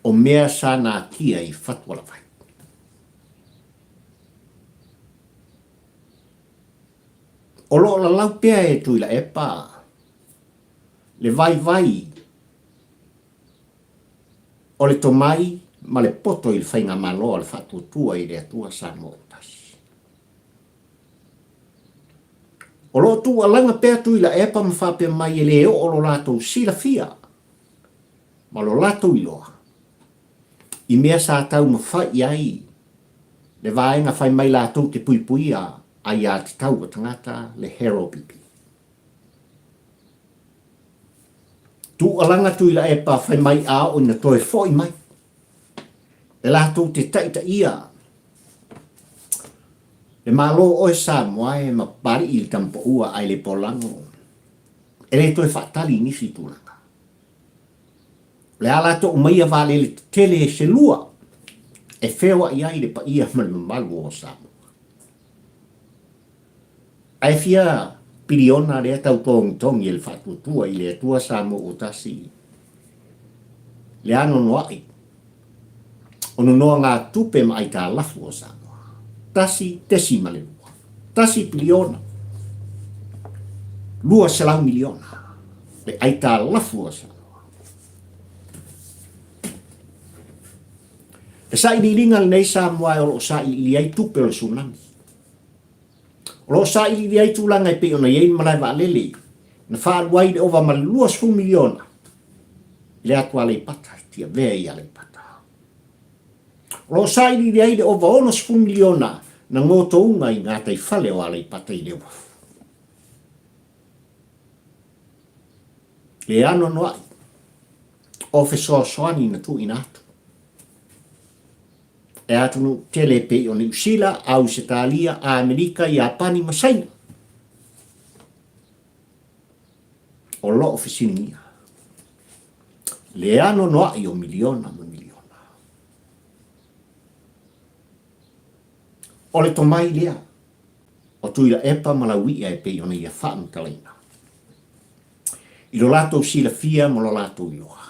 o mea sa natia i Fatualavai. O lo o lalau pea e Tuilaepa le vaivai o le tomai ma le poto i le faigamalo a le Faatuatua i le Atua Samoa ua Tasi. O lo o tuualaga pea Tuilaepa ma faapea mai e le oo lo latou silafia ma lo latou iloa i mea sa taumafai ai. Le vaega fai mai latou te puipuia aiatatau a tagata le HEROPP. Tuualanga Tuilaepa fai mai a oo ina toe foi mai e latou te taitaia le Malo oe Samoa e ma Papali'i i le Tamapaua ae le Polago e le toe faatali i nisi tulaga. O le a latou aumaia vaalele tetele se lua e feoai ai le paia ma le mamalu o Samoa. Ae fia piliona lea tau togitogi e le Faatuatua i le Atua Samoa ua tasi le anoanoai o nonogatupe ma aitalafu o Samoa. 1.2, tasi piliona, 200 miliona le aitalafu o Samoa. Le sailiiliga lenei Samoa o lo o sailiili ai tupe o le tsunami. O lo o sailiili ai tulaga e pei ona i ai le malae vaalele na faalu ai le ova ma le 20 miliona i le atu Aleipata, i Tiavea i Aleipata. O lo o sailiili ai le ova 60 miliona na gotouga i gataifale o Aleipata i le uafu. Le anoanoai o fesoasoani na tuuina atu e atunuu tele e pei o Niu Sila, Ausetalia, Amerika, Iapani ma Saina. O lo o fesiligia le anoanoai o miliona ma miliona. O le tomai lea o Tuilaepa ma Lauia e pei ona ia faamatalaina i lo latou silafia ma lo latou iloa.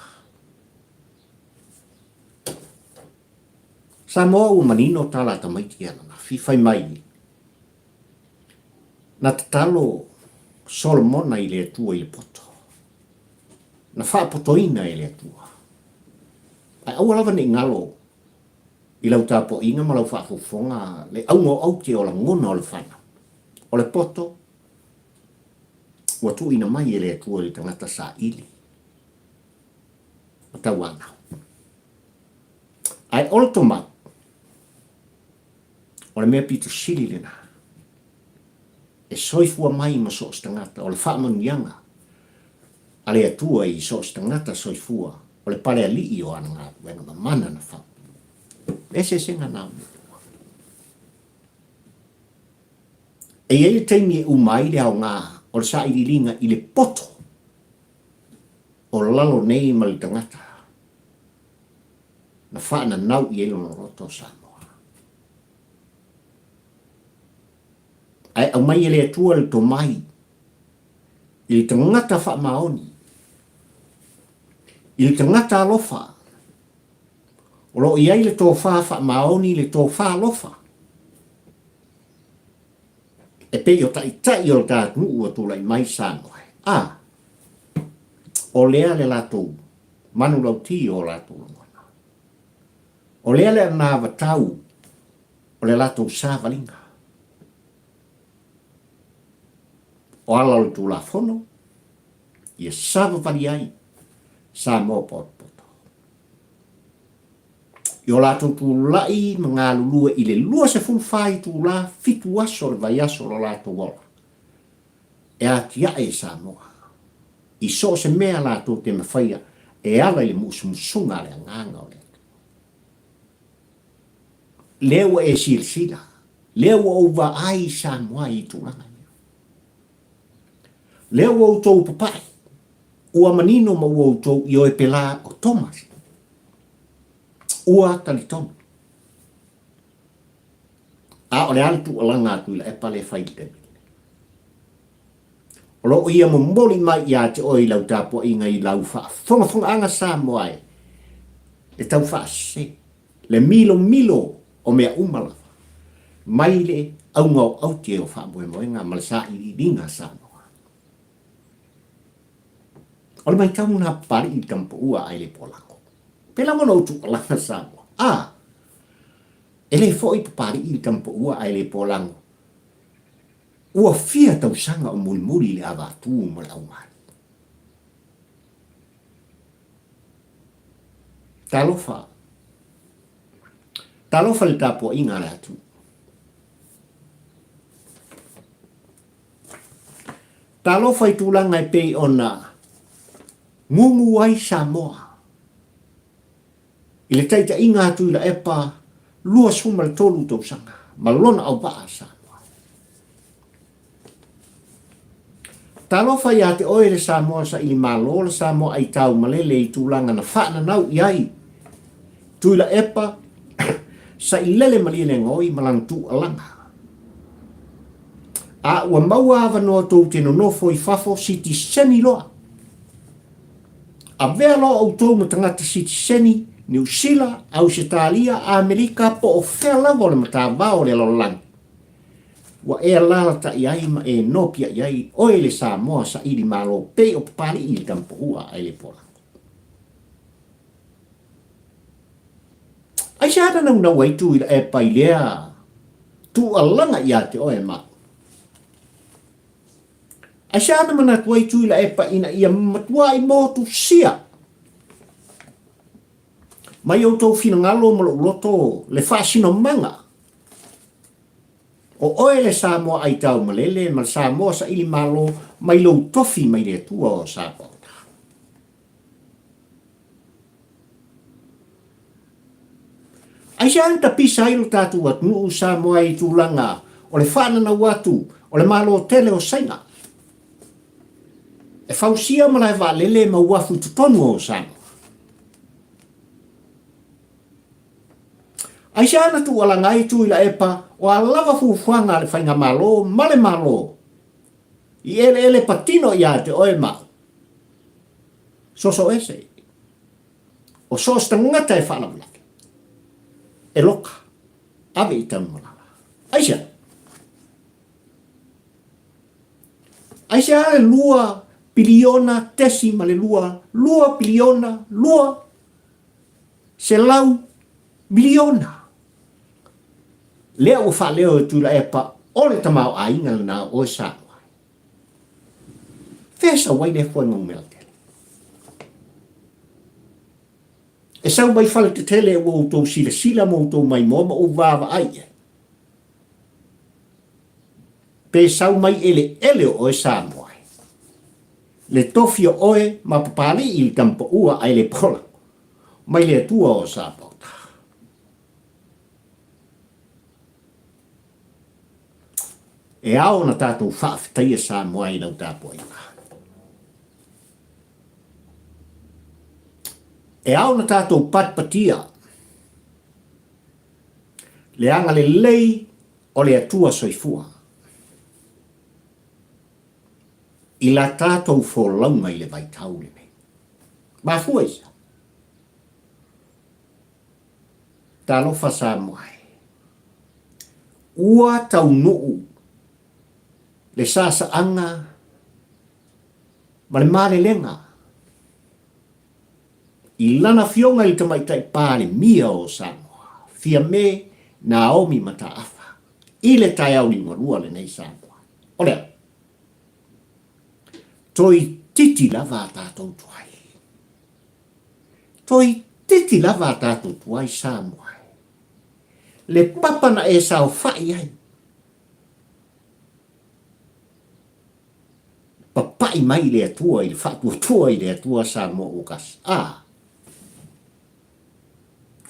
Samoa ua manino tala a tamaiti ananafi fai mai na tatalo Solomona i le Atua i le poto, na faapotoina e le Atua. Ae aua lava ne i galo i lau tapuaiga ma lau faafofoga le auga o aute o lagona o le fanau. O le poto ua tuuina mai e le Atua i le tagata saili ma tauanau. Ae o le tomai, o le mea pito sili lena e soifua mai ma so o se tagata, o le faamanuiaga a le Atua i so o se tagata soifua, o le pale alii o ana galuega mamana na fau. Le eseesega na o mea e lua. E i ai le taimi e uma ai le aoga o le sailiiliga i le poto o lalo nei ma le tagata na faananau i ai lona loto o Samoa. Ae aumai e le Atua le tomai i le tagata faamaoni, i le tagata alofa, o lo o i ai le tofa faamaoni, le tofa alofa, e pei o taitai o le ta atunuu ua tulai mai Samoa. A, o lea le latou manulauti o latou lagona. O lea le anavatau o le latou savaliga. O ala o le Tulafono, ia savavali ai Samoa potopoto. I o latou tulai ma galulue i le 24 itula, fitu aso o le vaiaso o lo latou ola, e atiae i Samoa i so o se mea latou te mafaia e ala i le musumusuga a le Agaga o le Atua. Lea ua e silasila, lea ua ou vaai i Samoa i tulaga ia. Lea ua outou papae, ua manino ma ua outou ioe pela o Thomas. Ua talitonu. A o le a le tuualaga a Tuilaepa lea e fai i le taimi lenei? O lo o ia momoli mai ia te oe i lau tapuaiga i lau faafogafogaaga Samoa e le tau faasese, le milomilo o mea uma lava, mai le auga o aute o faamoemoega ma le sailiiliga a Samoa. O le matau na Papali'i i le tamapaua ae le polago. Pela ma lou tuualaga Samoa. A, e le foi Papali'i i le tamapaua ae le polago. Ua fia tausaga o mulimuli le avatu ma le aumali. Talofa. Talofa i le tapuaiga a le atunuu. Talofa i tulaga e pei ona gugu ai Samoa i le taitaiga a Tuilaepa 23 tausaga ma lona auvaa Samoa. Talofa ia te oe le Samoa saili malo, le Samoa aitau malele i tulaga na faananau i ai Tuilaepa sailele malielegaoi ma lana tuualaga. A ua maua avanoa tou te nonofo i fafo sitiseni loa. Avea loa outou ma tagata sitiseni Niu Sila, Ausetalia, Amerika po o fea lava o le matavao o le lalolagi. Ua e alaalatai ai ma e nopiai ai oe le Samoa saili malo pei o Papalii i le Tamapoua ae le Polago. Aisea na naunau ai Tuilaepa i lea tuualaga ia te oe ma au? Aisea na manatu ai Tuilaepa ina ia matuai motusia mai outou finagalo ma lou loto le faasinomaga o oe le Samoa aitau malele ma le Samoa saili malo mai lou tofi mai le Atua o Sapaota? Aisea na tapisa ai lo tatou atunuu Samoa i tulaga o le faananau atu o le Malo tele o Saina e fausia malae vaalele ma uafu i totonu o Samoa? Aisea na tuualaga ai Tuilaepa o a lava fuafuaga a le Faigamalo ma le Malo i eleele patino ia te oe ma au? Soso ese. O so o se tagata e faalavelave, e loka, ave i Tanumalala. Aisea? Aisea le 2 piliona tesi ma le lua, 2 piliona 200 miliona. Lea ua faaleo e Tuilaepa o le tamaoaiga lena o oe Samoa. Fea sau ai lea fuainumera tele? E sau mai fale tetele ua outou silasila ma outou maimoa ma ou vaavaai i ai. Pe sau mai eleele o oe Samoa e. Le tofi o oe ma Papalii i le tamapaua ae le pola mai le Atua o Sapaota. E ao ona tatou faafetaia Samoa i lau tapuaiga. E ao ona tatou patipatia le agalelei o le Atua soifua i la tatou folauga i le vaitau lenei. Mafua i sea? Talofa Samoa e. Ua taunuu le saasaaga ma le malelega i lana Afioga i le Tamaitai Palemia o Samoa, Fiame Naomi Mataafa, i le taeao liugalua lenei Samoa. O le a? Toeitiiti lava a tatou tuai. Toeitiiti lava a tatou tuai Samoa e. Le papa na e saofai ai, papai mai le Atua i le faatuatua i le Atua Samoa ua kasi. A!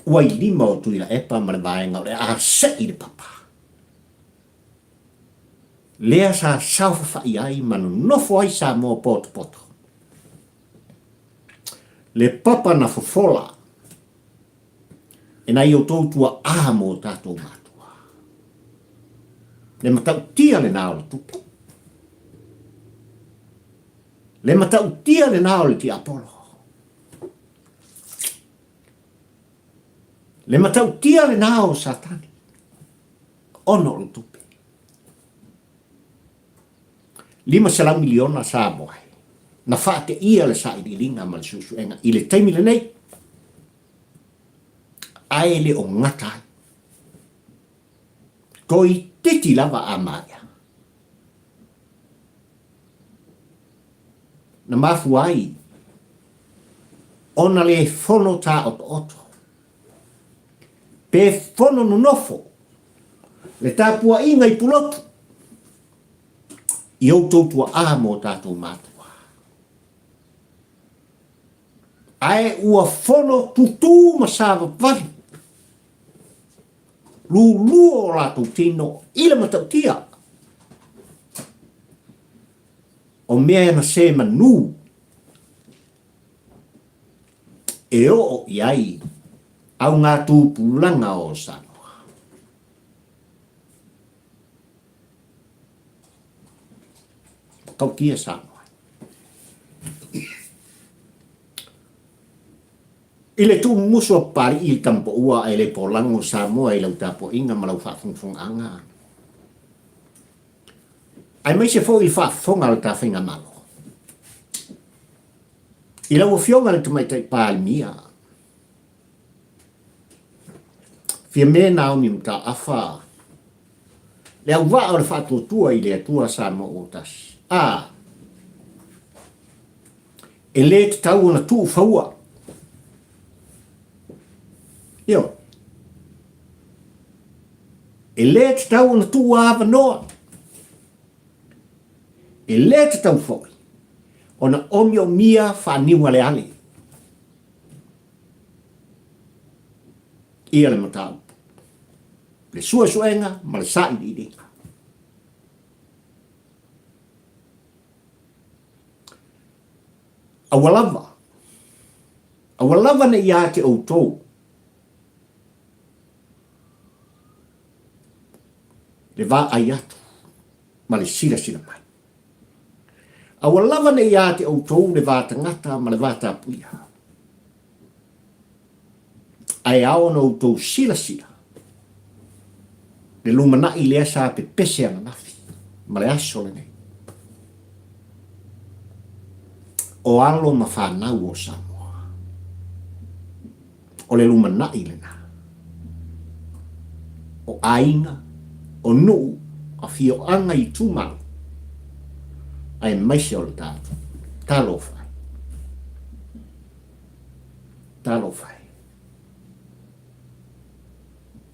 Ua i lima o Tuilaepa ma le vaega o le a sei le papa. Lea sa saofafai ai ma nonofo ai Samoa potopoto. Le papa na fofola e nai outou tua'a mo o tatou matua. Le matautia lena o le tupu. Le matautia lena o le tiapolo. Le matautia lena o Satani, ona o le tupe. 500 miliona Samoa na faateia le sailiiliga ma le suesuega i le taimi lenei, ae le o gata ai. Toeitiiti lava a maea. Na mafua ai ona le fono tāotooto, pe fono nonofo le tapuaiga i Pulotu. I outou tuaa ma o tatou matua. Ae ua fono tutū ma savavali lulua o latou tino i le matautia o mea e na se manu e oo i ai augatupulaga o Samoa. Matautia Samoa. I le tuumumusu a Papali'i i le Tamapoua ae le polago Samoa i lau tapuaiga ma lau faafogafogaaga, aemaise foi i le faafofoga a le ta Faigamalo. I lau Afioga i le Tamaitai Palemia, Fiame Naomi Mataafa, le auvaa o le faatuatua i le Atua Samoa ua tasi. A, e le tatau ona tuufaua. Ioe. E le tatau ona tuuavanoa. E le tatau foi ona omiomia faaniugaleale ia le mataupu, le suesuega ma le sailiiliga. Aua lava, aua lava ne i ia te outou le vaai atu ma le silasila mai. Aua lava ne i ia te outou le va tagata ma le va tapuia. Ae ao ona outou silasila le lumanai lea sa pepese ananafi ma le aso lenei. O alo ma fanau o Samoa. O le lumanai lena. O aiga, o nuu, afioaga, itumalo, aemaise o le tatou. Talofa e. Talofa e.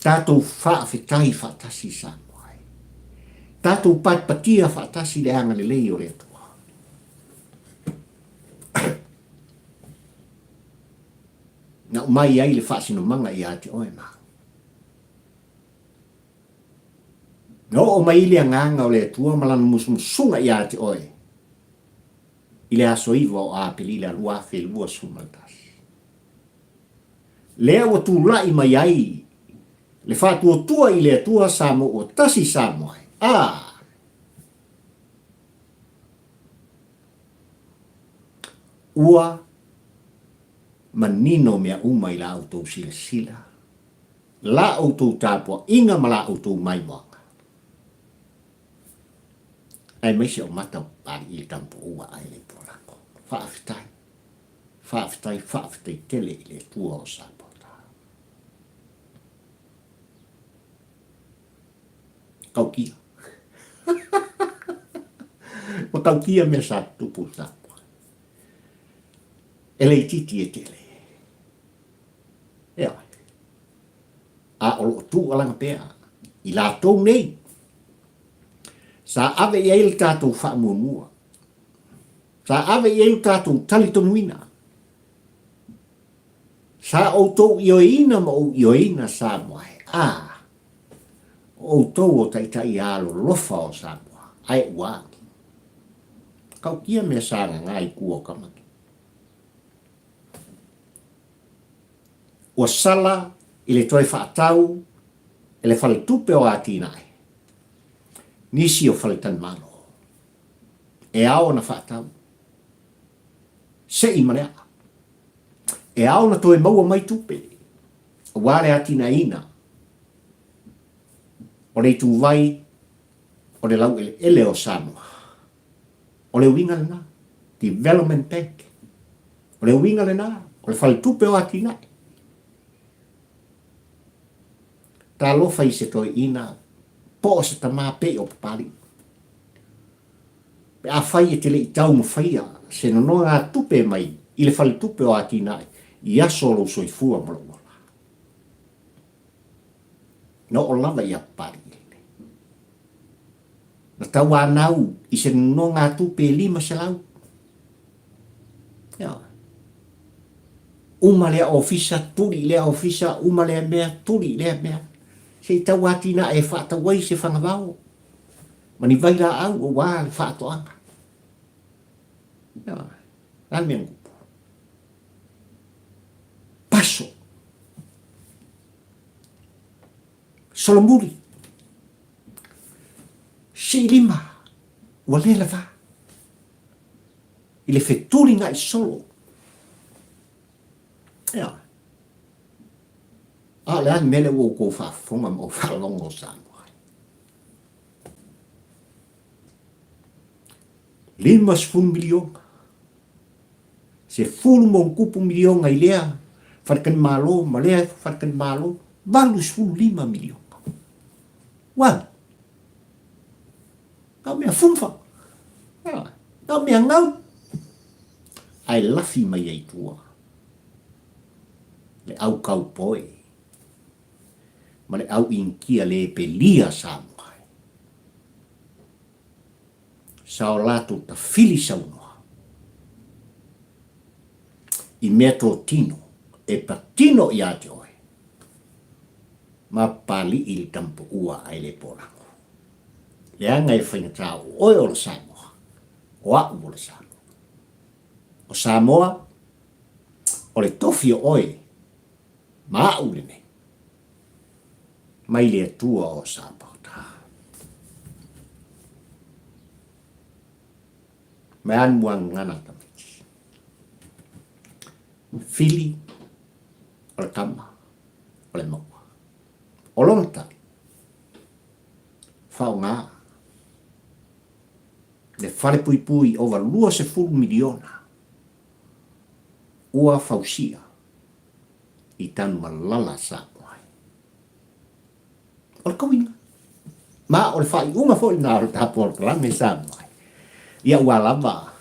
Tatou faafetai faatasi Samoa e. Tatou patipatia faatasi le agalelei o le Atua. Na aumai ai le faasinomaga ia te oe ma au. Na oo mai le agaga o le Atua ma lana musumusuga ia te oe i le aso 9 o Aperila 2021. Lea ua tulai mai ai le faatuatua i le Atua Samoa ua tasi Samoa e. A! Ua manino mea uma i la outou silasila, la outou tapuaiga ma la outou maimoaga, aemaise o mata o Papali'i le Tamupoua ae le Polako. Faafetai, faafetai, faafetai tele i le Atua o Samoa. Tautia. Ua tautia mea sa tutupu i Samoa. E le itiiti e tele. Ioe. A o lo o tuualaga pea i latou nei sa ave i ai le tatou faamuamua, sa ave i ai le tatou talitonuina, sa outou ioeina ma ou ioeina Samoa e. A, o outou o taitai alolofa o Samoa, ae ua agi. Tautia mea sa gagā i tua o Kamaki. Ua sala i le toe faatau e le Faletupe o Atinae nisi o faletalimalo e ao ona faatau se i ma le aa. E ao ona toe maua mai tupe aua le atinaeina o le ituvai o le laueleele o Samoa. O le uiga lena, Development Bank. O le uiga lena, o le faletupe o atinae. Talofa i se toeaina po o se tama pei o Papali'i. Pe afai e te le i taumafaia se nonogatupe mai i le faletupe o atinae i aso o lou soifua ma lou ola. Na oo lava ia Papali'i lenei. Na tauanau i se nonogatupe e 500. Ioe. Uma lea ofisa, tuli i lea ofisa, uma lea mea, tuli i lea mea. Se i tau atinae e faatau ai se fagavao ma ni vailaau aua le faatoaga. Ioe. O le a le mea na tupu? Paso. Solomuli. Siilima. Ua le lava. I le fetuliga'i solo. Ioe. A o le a le mea lea ua outou faafofoga ma ou faalogo o Samoa ai? 50 miliona. 10+ miliona i lea faletalimalo ma lea faletalimalo, 85 miliona. Uau! Na o mea fufa. Na o mea gau. Ae lafi mai ai tua le au kaupoi ma le au Initia le pelia Samoa ai. Sa o latou tafili saunoa i mea totino e patino ia te oe ma papali'i le tamapuua ae le polago. Leaga e faigata o oe o le Samoa, o a'u o le Samoa. O Samoa, o le tofi o oe ma a'u lenei, mai le Atua o Sapaota. Mai a muagagana tamaiti. Fili o le tama o le maua. O lona tali, faaaoga le falepuipui ova 20 miliona ua fausia i Tanumalala Samoa ai. O le tauiga. Ma o le faaiuga foi lena o le ta polokalame Samoa ai. Ia ua lava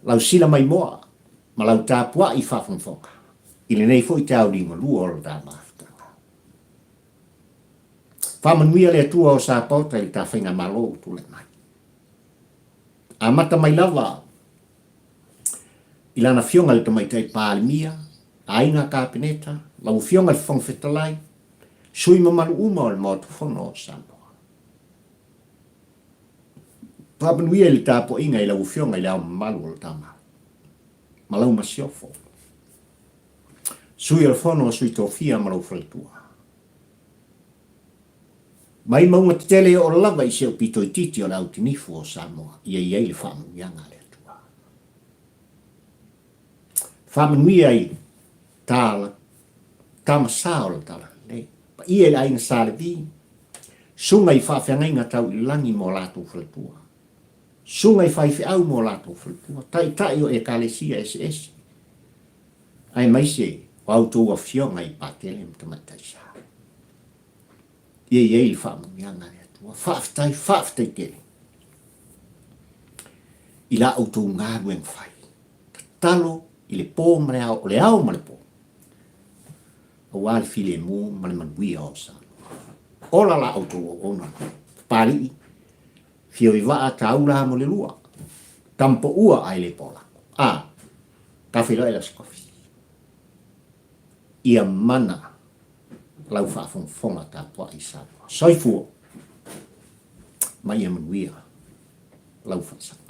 lau sila maimoa ma lau tapuai faafogafoga i lenei foi tauli galua o le ta mafutaga. Faamanuia le Atua o Sapaota i le ta faigamalo ua tulai mai. Amata mai lava i lana Afioga i le Tamaitai Palemia, Aiga Kapeneta, lau Afioga i le Fofoga Fetalai, sui mamalu uma o le Maota Fono o Samoa. Faamanuia i le tapuaiga i lau Afioga i le Ao Mamalu o le ta Malo ma lau Masiofo, Sui o le Fono a Sui Tofia ma lou faletua. Mai mauga tetele e oo lava i si ou pito itiiti o le autinifu o Samoa ia i ai le faamanuiaga a le Atua. Faamanuia i tala, tama sa o le tala lelei. Paia i le aiga Sa Levi, suga i faafeagaiga tau i lagi mo latou faletua. Suga i faifeau mo latou faletua, taitai o Ekalesia eseese, aemaise o a outou afioga i Patele ma Tamaitai Sa. Ia i ai le faamanuiaga a le Atua. Faafetai, faafetai tele i la outou galuega fai. Tatalo i le po ma le ao, o le ao ma le po, aua le filemu ma le manuia o Samoa. Ola la outou auauna, Papalii, Fio i vaa taula mo le lua. Tampoua ae le polako. A, ta feiloai i le Aso Kofi. Ia mana lau faafogafoga tapuai i Samoa. Soifua ma ia manuia lau faasaga.